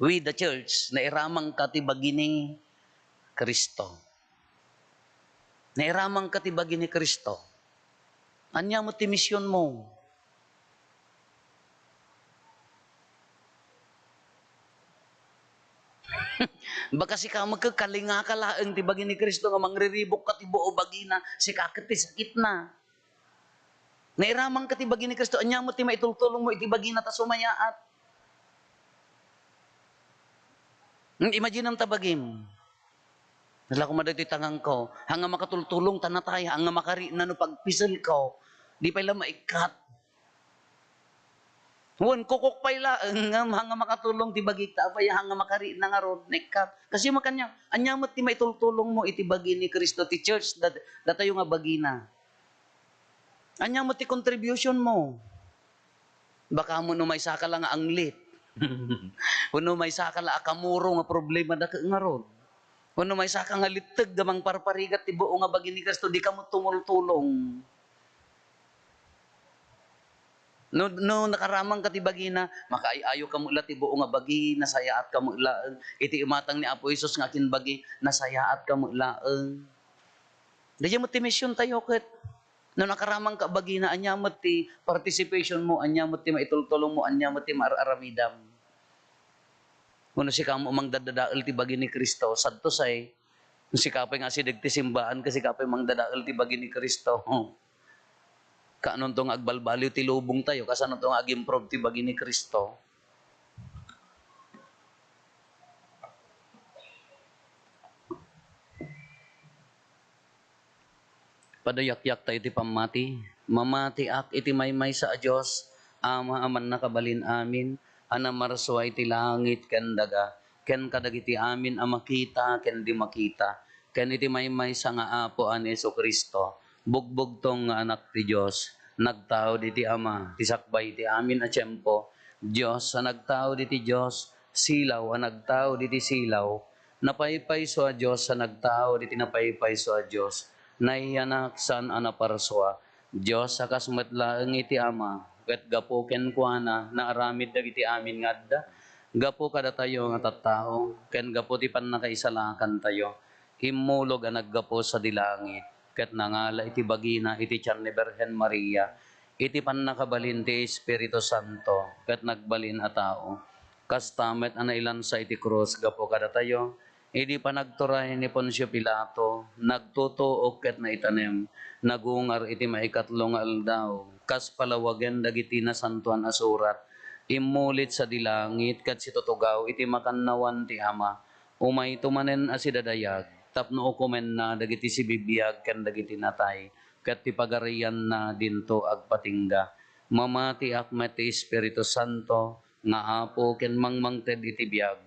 we the church, nairamangka ti bagi ni Cristo. Nairamangka ti bagi ni Cristo. Ania met ti misionmo? Baka sika met ket kalingaka laeng ti bagi ni Cristo nga mangriribukka ti buo bagina, sika ket ti sakitna. Nairamangka ti bagi ni Cristo, ania met ti maitultulongmo iti bagina ta sumayaat? Hmm, imaginem ta bagim. Nalako man daytoy tangangko, haan nga makatultulong ta natay, haan nga makarina no pagpiselko, di pay la maikkat. Wen, kukok pay laeng, ngem haan nga makatulong ti bagik ta apay haan nga makarina ngarud, naikkat. Kasi makanya, ania met ti maitultulongmo iti bagi ni Cristo ti church, dat-, datayo nga bagina. Ania met ti contribution mo? Baka mo no maysaka la nga anglit. Wenno maysaka la a kamuro nga problema da ket ngarud. Wenno maysaka nga litteg da mangparparigat ti buo nga bagi ni Cristo, di ka mo tumultulong. No, no nakaramang ka ti bagina, makaay-ayo ka met la ti buo nga bagi, nasayaat ka met laeng. Iti imatang ni Apo Jesus nga akinbagi, nasayaat ka met laeng. Daydiay met ti mision tayo ket no nakaramang ka bagina, ania met ti participation mo, ania met ti maitultulong mo, ania met ti maar-aramidam. Wenno sika mo mangdadadael ti bagi ni Cristo, sadto say, sika pay nga asideg ti simbaan, ket sika pay mangdadael ti bagi ni Cristo. Kaanonto nga agbalbaliw ti lubong tayo, kasanonto nga ag-improve ti bagi ni Cristo. Padayakyak tayo ti pammati. Mamatiak iti maymaysa a Dios, Ama a mannakabalin amin, a namarsua iti langit ken daga, ken kadagiti amin a makita ken di makita, ken iti maymaysa nga Apo a ni Jesu-Cristo, bugbugtong nga Anak ti Dios, nagtaud iti Ama, ti sakbay iti amin a tiempo, Dios a nagtaud iti Dios, silaw a nagtaud iti silaw, napaypayso a Dios a nagtaud iti napaypayso a Dios, nayanak saan a naparsua, Dios a kas met laeng iti Ama, ket gapu kenkuana naaramid dagiti amin nga adda. Gapu kadatayo nga tattao, ken gapu ti pannakaisalakantayo, immulog a naggapu sadi langit, ket nangala iti bagina iti tian ni Birhen Maria, iti pannakabalin ti Espiritu Santo, ket nagbalin a tao. Kasta met a nailansa iti krus gapu kadatayo, idi panagturay ni Poncio Pilato, nagtutuok ket naitanem, nagungar iti maikatlo nga aldaw, kas palawagen dagiti Nasantoan a Surat, immulit sadi langit ket situtugaw iti makannawan ti Ama. Umayto manen a sidadayag, tapno ukomenna dagiti sibibiag ken dagiti natay, ket ti pagarianna dinto agpatingga. Mamatiak met ti Espiritu Santo nga Apo ken mangmangted iti biag.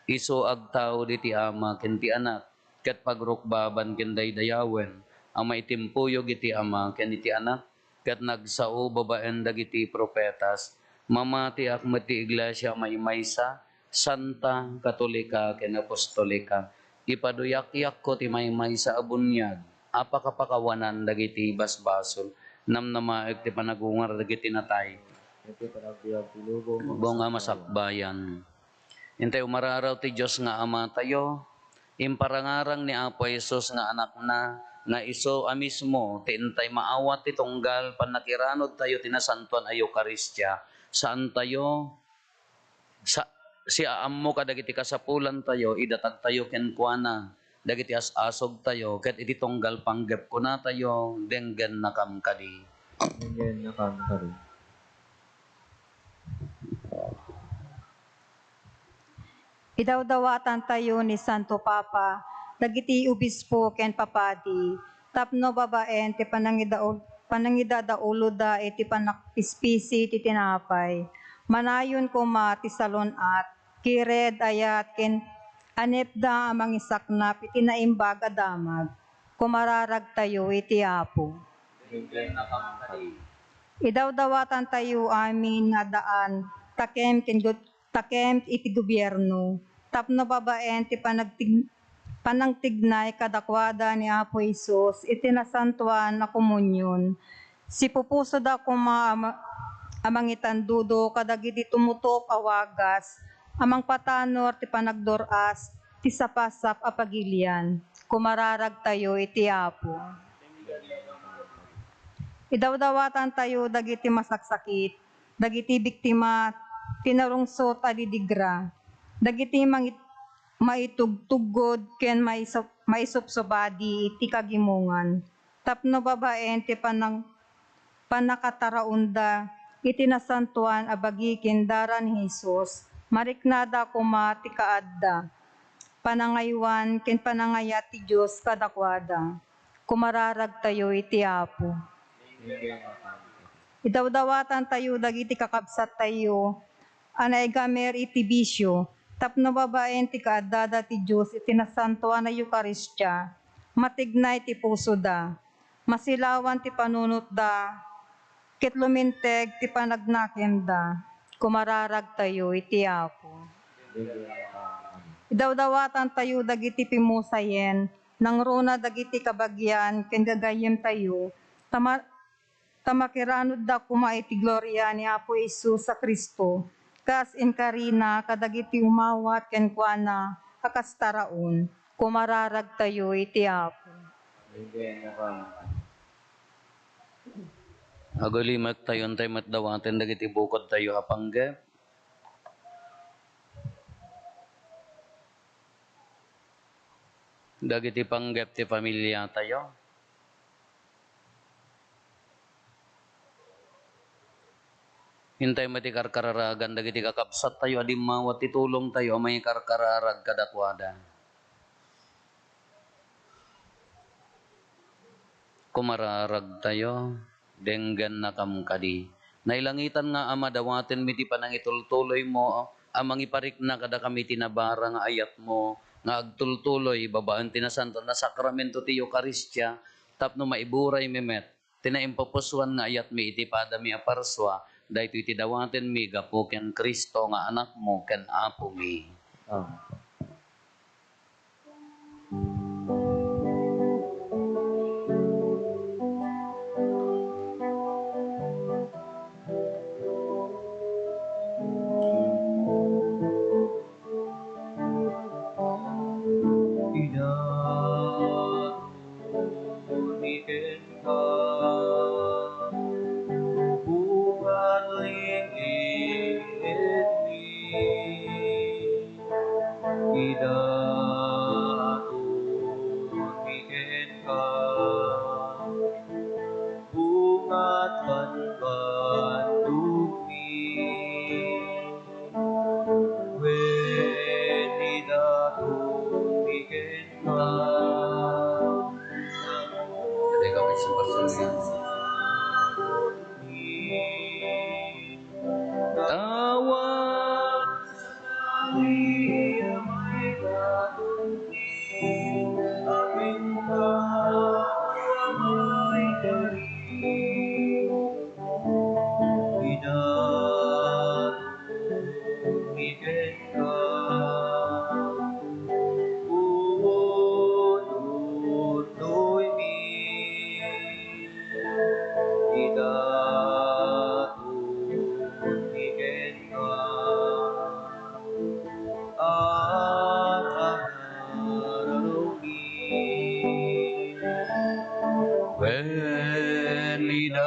Isu agtaud iti Ama ken ti Anak, ket pagrukbaban ken daydayawen a maitimpuyog iti Ama ken iti Anak, ket nagsao babaen dagiti profetas. Mamatiak met ti iglesia a maimaysa, santa, katolika, ken apostolika. Ipaduyakyakko ti maymaysa a buniag a pakapakawanan dagiti basbasol. Namnamaek ti panagungar dagiti natay. Iti panagbiag ti lubong a masakbayan. Intay umararaw ti Dios nga Amatayo, imparangarang ni Apo Jesus nga Anakna, nga isu a mismo ti intay maawat ti tunggal pannakiranudtayo ti nasantoan a Eukaristia. Saantayo, sa-, siaammo kadagiti kasapulantayo, idatagtayo kenkuana dagiti as-asugtayo, ket iti tunggal panggep kunatayo, denggennakam kadi. Denggennakam kadi. Idawdawatantayo ni Santo Papa dagiti obispo ken papadi tapno babaen ti panangidaul-, panangidadauloda iti panakpispisi ti tinapay. Manayon koma ti salun-at, kired, ayat, ken anepda a mangisaknap iti naimbag a damag. Kumararagtayo iti Apo. Idawdawatantayo amin nga addaan, takem ken gu-, takem iti gobierno, tapno babaen ti panagtig-, panangtignay kadakuada ni Apo Jesus iti nasantoan a komunion. Sipupusoda koma a ma-, a mangitandudo kadagiti tumutop a wagas a mangpatanor ti panagdur-as ti sapasap a pagilian. Kumararagtayo iti Apo. Idawdawatantayo dagiti masaksakit, dagiti biktima ti narungsot a didigra, dagiti mangit-, maitugtuggod ken maisup-, maisupsubadi iti kagimongan, tapno babaen ti panang-, pannakataraonda iti nasantoan a bagi ken dara ni Jesus, mariknada koma ti kaadda, panangaywan ken panangayat ti Dios kadakuada. Kumararagtayo iti Apo. Idawdawatantayo dagiti kakabsattayo a naigamer iti bisio, tapno babaen ti kaaddada ti Dios iti nasantoan a Eukaristia, matignay ti pusoda, masilawan ti panunotda, ket luminteg ti panagnakemda. Kumararagtayo iti Apo. Idawdawatantayo dagiti pimusayen, nangruna dagiti kabagian ken gagayyemtayo, ta ma-, ta makiranudda koma iti gloria ni Apo Jesus a Cristo, kas inkarina kadagiti umawat kenkuana a kas taraon. Kumararagtayo iti Apo. Agulimektayo, intay met dawaten dagiti bukodtayo a panggep. Dagiti panggep ti familiatayo. Intay met ti karkararagan dagiti kakabsattayo a dimmawat ti tulongtayo a mangikarkararag kadakuada. Kumararagtayo, denggennakam kadi. Nailangitan nga Ama, dawatenmi ti panangitultuloymo a mangiparikna kadakami ti nabara nga ayatmo nga agtultuloy babaen ti nasantoan a sakramento ti Eukaristia, tapno maiburaymi met ti naimpupusoan nga ayatmi iti padami a parsua. Daytoy ti dawatenmi gapu ken Cristo nga Anakmo ken Apomi. Amen. Idatmi kenka, bunga ti lingedmi. Idatmi kenka, bunga ti bambanogmi. Wen, idatmi kenka. Ikaw ay sumpersonia.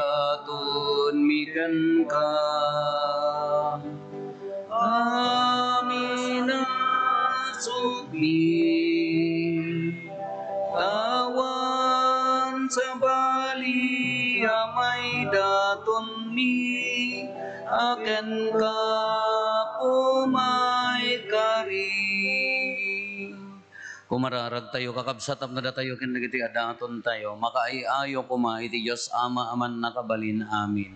Datonmi kenka, amin a sukmi, awan sabali a maidatonmi a kenka pumaykari. Kumararagtayo, kakabsat, tapno datayo ken dagiti adatontayo, makaay-ayo koma iti Dios Ama a Mannakabalin. Amin.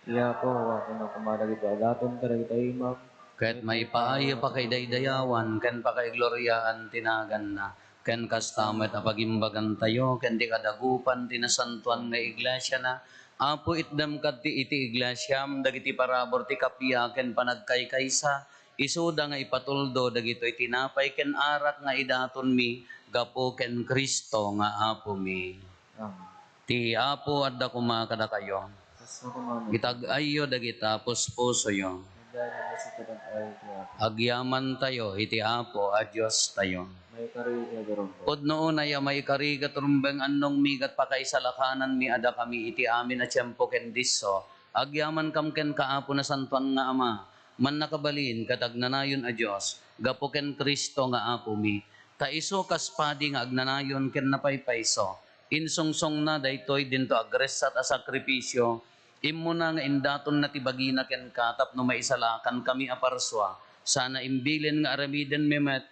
Ti Apo, awatenna koma dagiti adaton kadagiti imam. Ket maipaay a pakaidaydayawan ken pakaigloriaan ti naganna. Ken kasta met a pagimbagantayo ken ti kadagupan ti nasantoan nga iglesiana. Apo, itdem kadti iti iglesiam dagiti parabur ti kappia ken panagkaykaysa, isuda nga ipatuldo dagitoy tinapay ken arak nga idatonmi gapu ken Cristo nga Apomi. Amen. Ti Apo adda koma kadakayo. Kasano koma met? Itag-ayyo dagita puspusoyo. Adda nga sitag-ay ti Apo. Agyamantayo iti Apo a Diostayo. Maikari nga agarumbo. Pudno unay a maikari ket rumbeng annongmi ket pakaisalakananmi a dakami iti amin a tiempo ken disso. Agyamankam kenka, Apo, nasantoan nga Ama, mannakabalin ket agnanayon a Dios, gapu ken Cristo nga Apomi. Ta isu kas padi nga agnanayon ken napaypayso, insungsongna daytoy dinto agressat a sakrifisio, immuna nga indatonna ti bagina kenka tapno maisalakan kami a parsua, sana imbilin nga aramidenmi met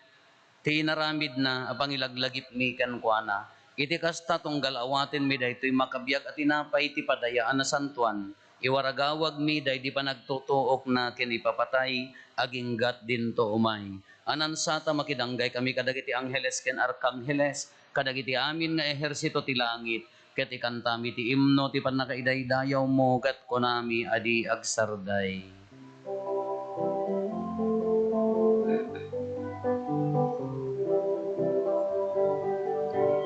ti inaramidna a pangilaglagipmi kenkuana. Iti kasta, tunggal awatenmi daytoy makabiag a tinapay ti padaya a nasantoan, iwaragawagmi daydi panagtutuokna ken ipapatay, aginggat dinto umay. Anansata makidanggay kami kadagiti angheles ken arkangheles, kadagiti amin nga ehersito ti langit, ket ikantami ti imno ti pannakaidaydayawmo, ket kunami a di agsarday.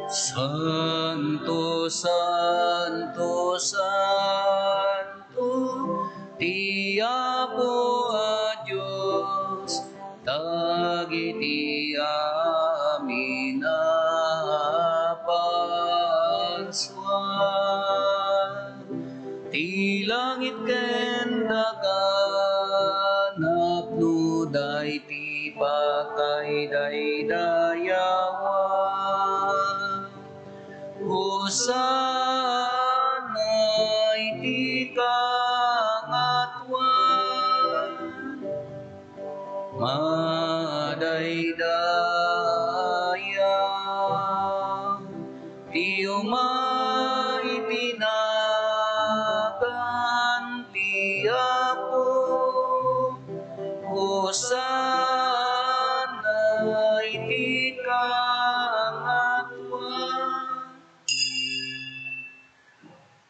Santo, santo, santo, ti Apo a Dios, dagiti amin a parsua. Ti langit ken daga napnoda iti pakaidaydayawan. Hosanna iti kangatoan. Madaydaya ti umay iti nagan ti Apo. Hosanna iti kangatoan.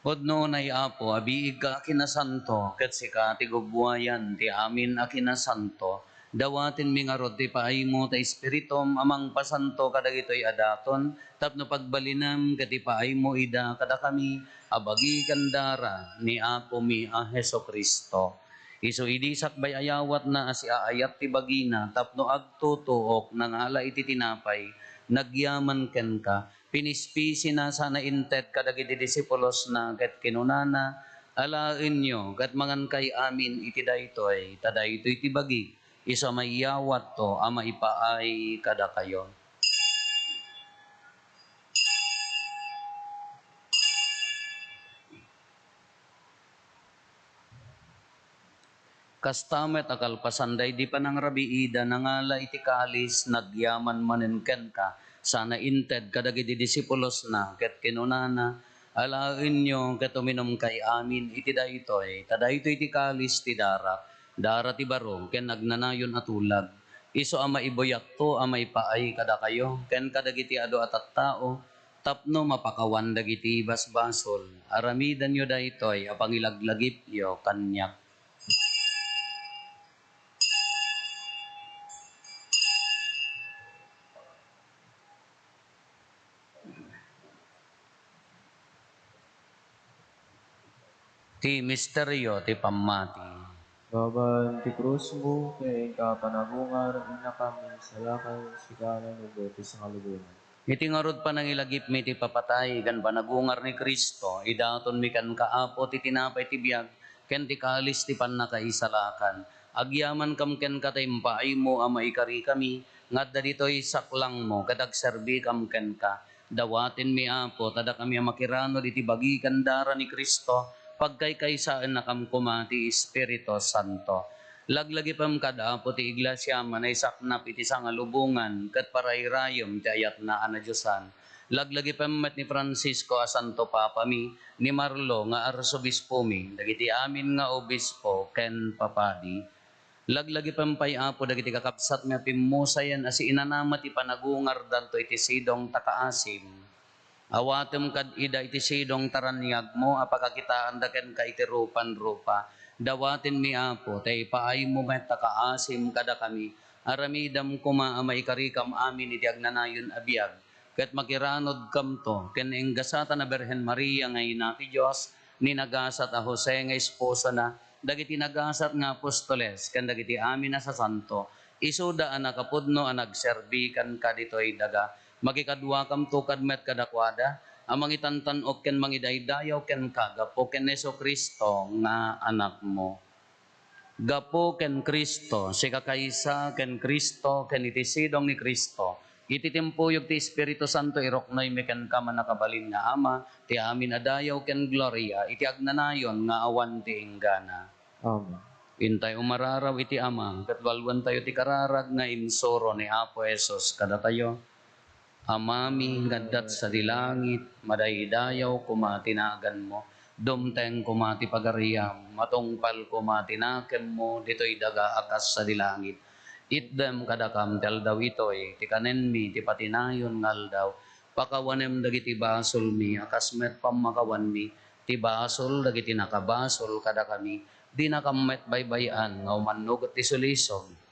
Pudno unay, Apo, a biigka a kinasanto, ket sika ti gubbuayan ti amin a kinasanto. Dawatenmi ngarud ti paaymo ta Espiritum a mangpasanto kadagitoy a daton, tapno pagbalinem ket ipaaymo ida kadakami a bagi ken dara ni Apomi a Jesu-Cristo. Isu idi sakbay a yawatna a siaayat ti bagina tapno agtutuok, nangala iti tinapay, nagyaman kenka, pinispisina sana inted kadagiti disipulosna ket kinunana, "Alaenyo ket mangankay amin iti daytoy, ta daytoy ti bagik, isu a maiyawatto a maipaay kadakayo." Kasta met a kalpasan daydi panangrabiida, nangala iti kalis, nagyaman manen kenka, sana inted kadagiti disipulosna, ket kinunana, "Alaenyo ket uminumkay amin iti daytoy, ta daytoy ti kalis ti darak, dara ti baro ken agnanayon a tulag. Isu a maibuyatto a maipaay kadakayo ken kadagiti adu a tattao, tapno mapakawan dagiti basbasol. Aramidenyo daytoy a pangilaglagipyo kaniak." Ti misterio ti pammati. Babaen ti krusmo ken inka panagungar, innakam insalakan, sika a Nobel ti sangalubonan. Iti ngarud panangilagipmi ti papatay ken panagungar ni Cristo, idatonmi kenka, Apo, ti tinapay ti biag ken ti kalis ti pannakaisalakan. Agyamankam kenka ta impaaymo a maikarikami nga adda ditoy saklangmo ket agserbikam kenka. Dawatenmi, Apo, ta dakami a makiranod iti bagi ken dara ni Cristo, pagkaykaysaennakam koma ti Espiritu Santo. Laglagipem kad, Apo, ti Iglesiam a naisaknap iti sangalubongan ket parairayem ti ayatna a nadiosan. Laglagipem met ni Francisco a Santo Papami, ni Marlo nga Arsobispomi, dagiti amin nga obispo ken papadi. Laglagipem pay, Apo, dagiti kakabsatmi a pimmusayen a siinanama ti panagungardanto iti sidong ta kaasim. Awatem kad ida iti sidong ta raniagmo a pakakitaanda kenka iti rupan-rupa. Dawatenmi, Apo, ta ipaaymo met ta kaasim kadakami. Aramidem koma a maikarikam amin iti agnanayon a biag, ket makiranodkamto ken ni gasat a Birhen Maria nga ina ti Dios, ni nagasat a Jose nga esposona, dagiti nagasat nga apostoles, ken dagiti amin a sasanto, isuda a nakapudno a nagserbi kenka ditoy daga. Makikaduakamto kad met kadakuada a mangitantan-ok ken mangidaydayaw kenka gapu ken Jesu-Cristo nga Anakmo. Gapu ken Cristo, sikakaysa ken Cristo, ken iti sidong ni Cristo, iti timpuyog ti Espiritu Santo, iruknoymi kenka, Mannakabalin nga Ama, ti amin a dayaw ken gloria iti agnanayon nga awan ti inggana. Amen. Intay umararaw iti Ama, ket walwentayo ti kararag nga insuro ni Apo Jesus kadatayo. Amami nga adda sadi langit, madaydayaw koma ti naganmo. Dumteng koma ti pagariam, matungpal koma ti nakemmo ditoy daga a kas sadi langit. Itdem kadakam ti aldaw itoy ti kanenmi ti patinayon nga aldaw. Pakawanem dagiti basolmi a kas met pammakawanmi ti basol dagiti nakabasol kadakami. Dinakam met baybay-an nga umannugot ti sulisog.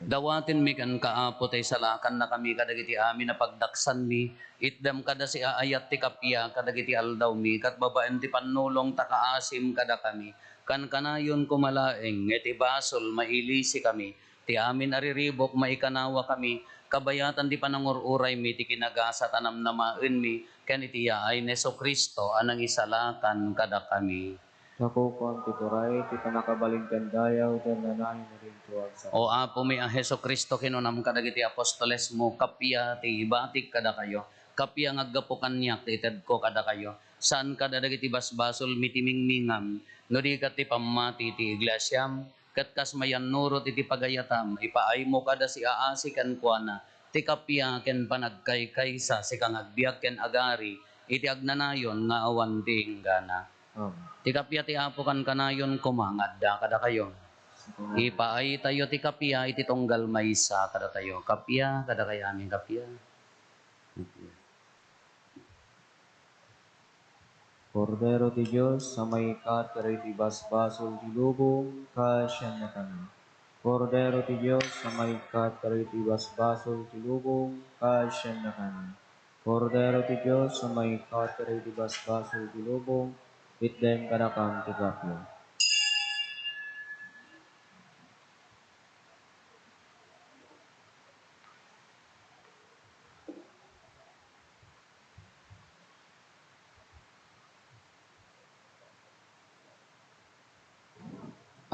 Dawatenmi kenka, Apo, ta isalakannakami kadagiti amin a pagdaksanmi. Itdem kada siaayat ti kappia kadagiti aldawmi, ket babaen ti pannulong ta kaasim kadakami. Kankanayon koma laeng nga iti basol mailisikami, ti amin a riribuk maikanawakami, kabayatan ti panangur-uraymi ti kinagasat a namnamaenmi ken iti yaay ni Jesu-Cristo a nangisalakan kadakami. Sakukuam ti turay, ti pannakabalin ken dayaw, ti agnanayon, ti intuag sa. O Apomi a Jesu-Cristo, kinunam kadagiti apostolesmo, kappia ti ibatik kadakayo, kappia nga aggapu kaniak ti itedko kadakayo. Saan kada dagiti basbasolmi ti mingmingam, no di ket ti pammati ti iglesiam, ket kas mayannurot iti pagayatam, ipaaymo kada siaasi kenkuana, ti kappia ken panagkaykaysa, sika nga agbiag ken agari iti agnanayon nga awan ti inggana. Amen. Ti kappia ti Apo kankanayon koma nga adda kadakayo. Amen. Ipaaytayo ti kappia iti tunggal maysa kadatayo. Kappia, kadakayo amin kappia. Kappia. Kordero ti Dios a maikkat kadagiti basbasol ti lubong, kaasiannakami. Kordero ti Dios a maikkat kadagiti basbasol ti lubong, kaasiannakami. Kordero ti Dios a maikkat kadagiti basbasol ti lubong, itdem kadakam ti kappia.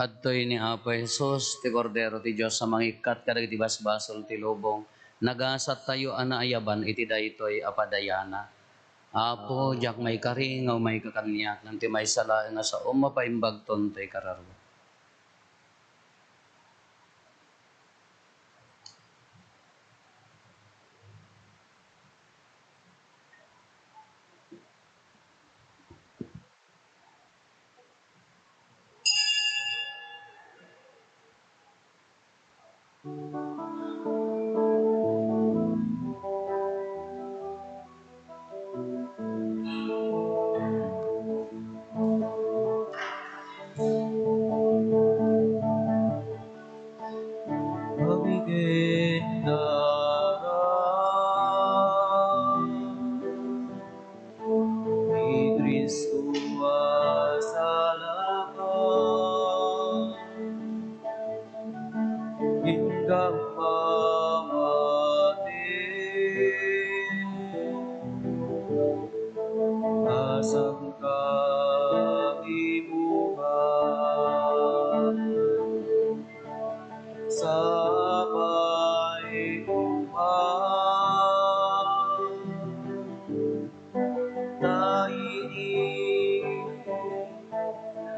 Adtoy ni Apo Jesus, ti Kordero ti Dios a mangikkat kadagiti basbasol ti lubong. Nagasattayo a naayaban iti daytoy a padayana. Apo, diak maikari nga umayka kaniak, ngem ti maysa laeng a saom a paimbagton ti ikararua.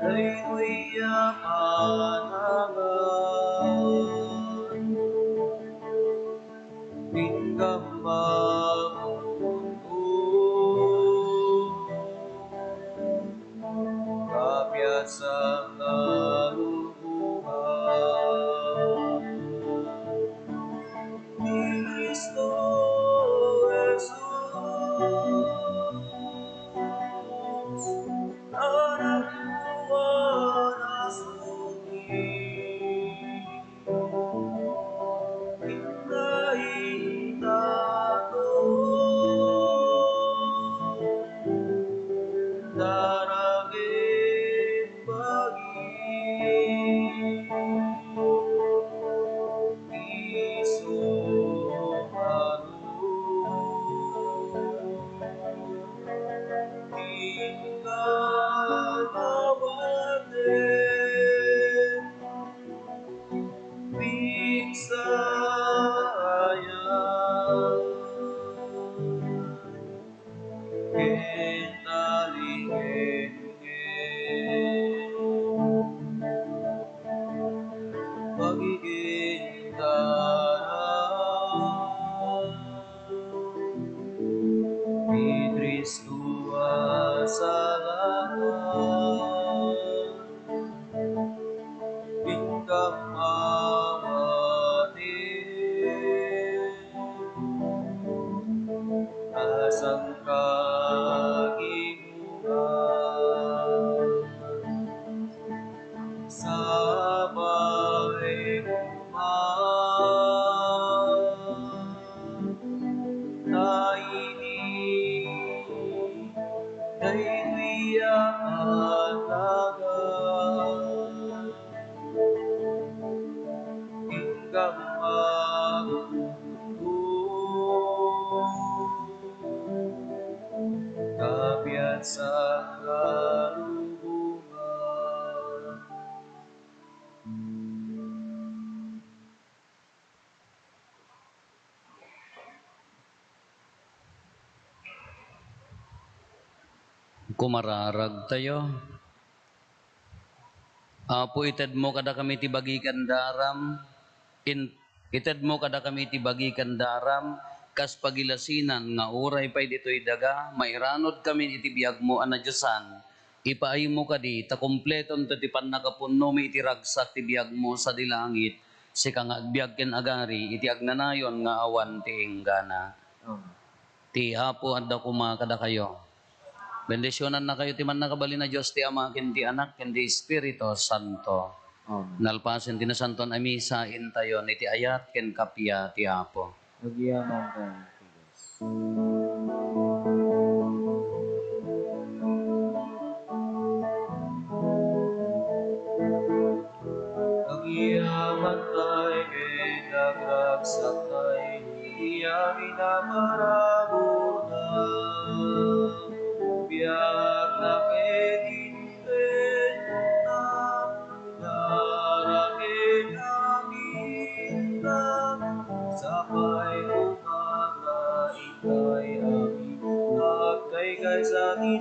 Daytoy a panangan, inka magundo, kapiatsan nga lubongan ni Cristo Jesus. Anak ko a nasukir, inka intado, daragen bagim. Isu a Inka awaten, pigsaya, ken talingenngen. Pagiging dara ni Cristo a salakan, inka awaten, a sangkagimongan. Sabay man, ta idi daytoy a panangan, inka magundo, kapiatsan nga lubongan. Kumararagtayo. Apo, itedmo kadakami ti bagikan daram, in-, itedmo kadakami ti bagikan daram, kas pagilasinan nga uray pay ditoy daga, mairanudkami iti biagmo a nadiosan. Ipaaymo kadi, ta kumpletonto ti pannakapunnomi iti ragsak ti biagmo sadi langit, sika nga agbiag ken agari iti agnanayon nga awan ti inggana. Amen. Ti Apo adda koma kadakayo. Bendisionannakayo ti mannakabalin a Dios, ti Ama, ken ti Anak, ken ti Espiritu Santo. Amen. Nalpasen ti Nasantoan a Misa, intayon iti ayat ken kappia ti Apo. Agyamankami ti Dios. Agyamantay ken agragsaktay iti amin a parabur. Biagna ket intedna, dara ken aginna, sapay umaga intay amin. Agkaykaysa ti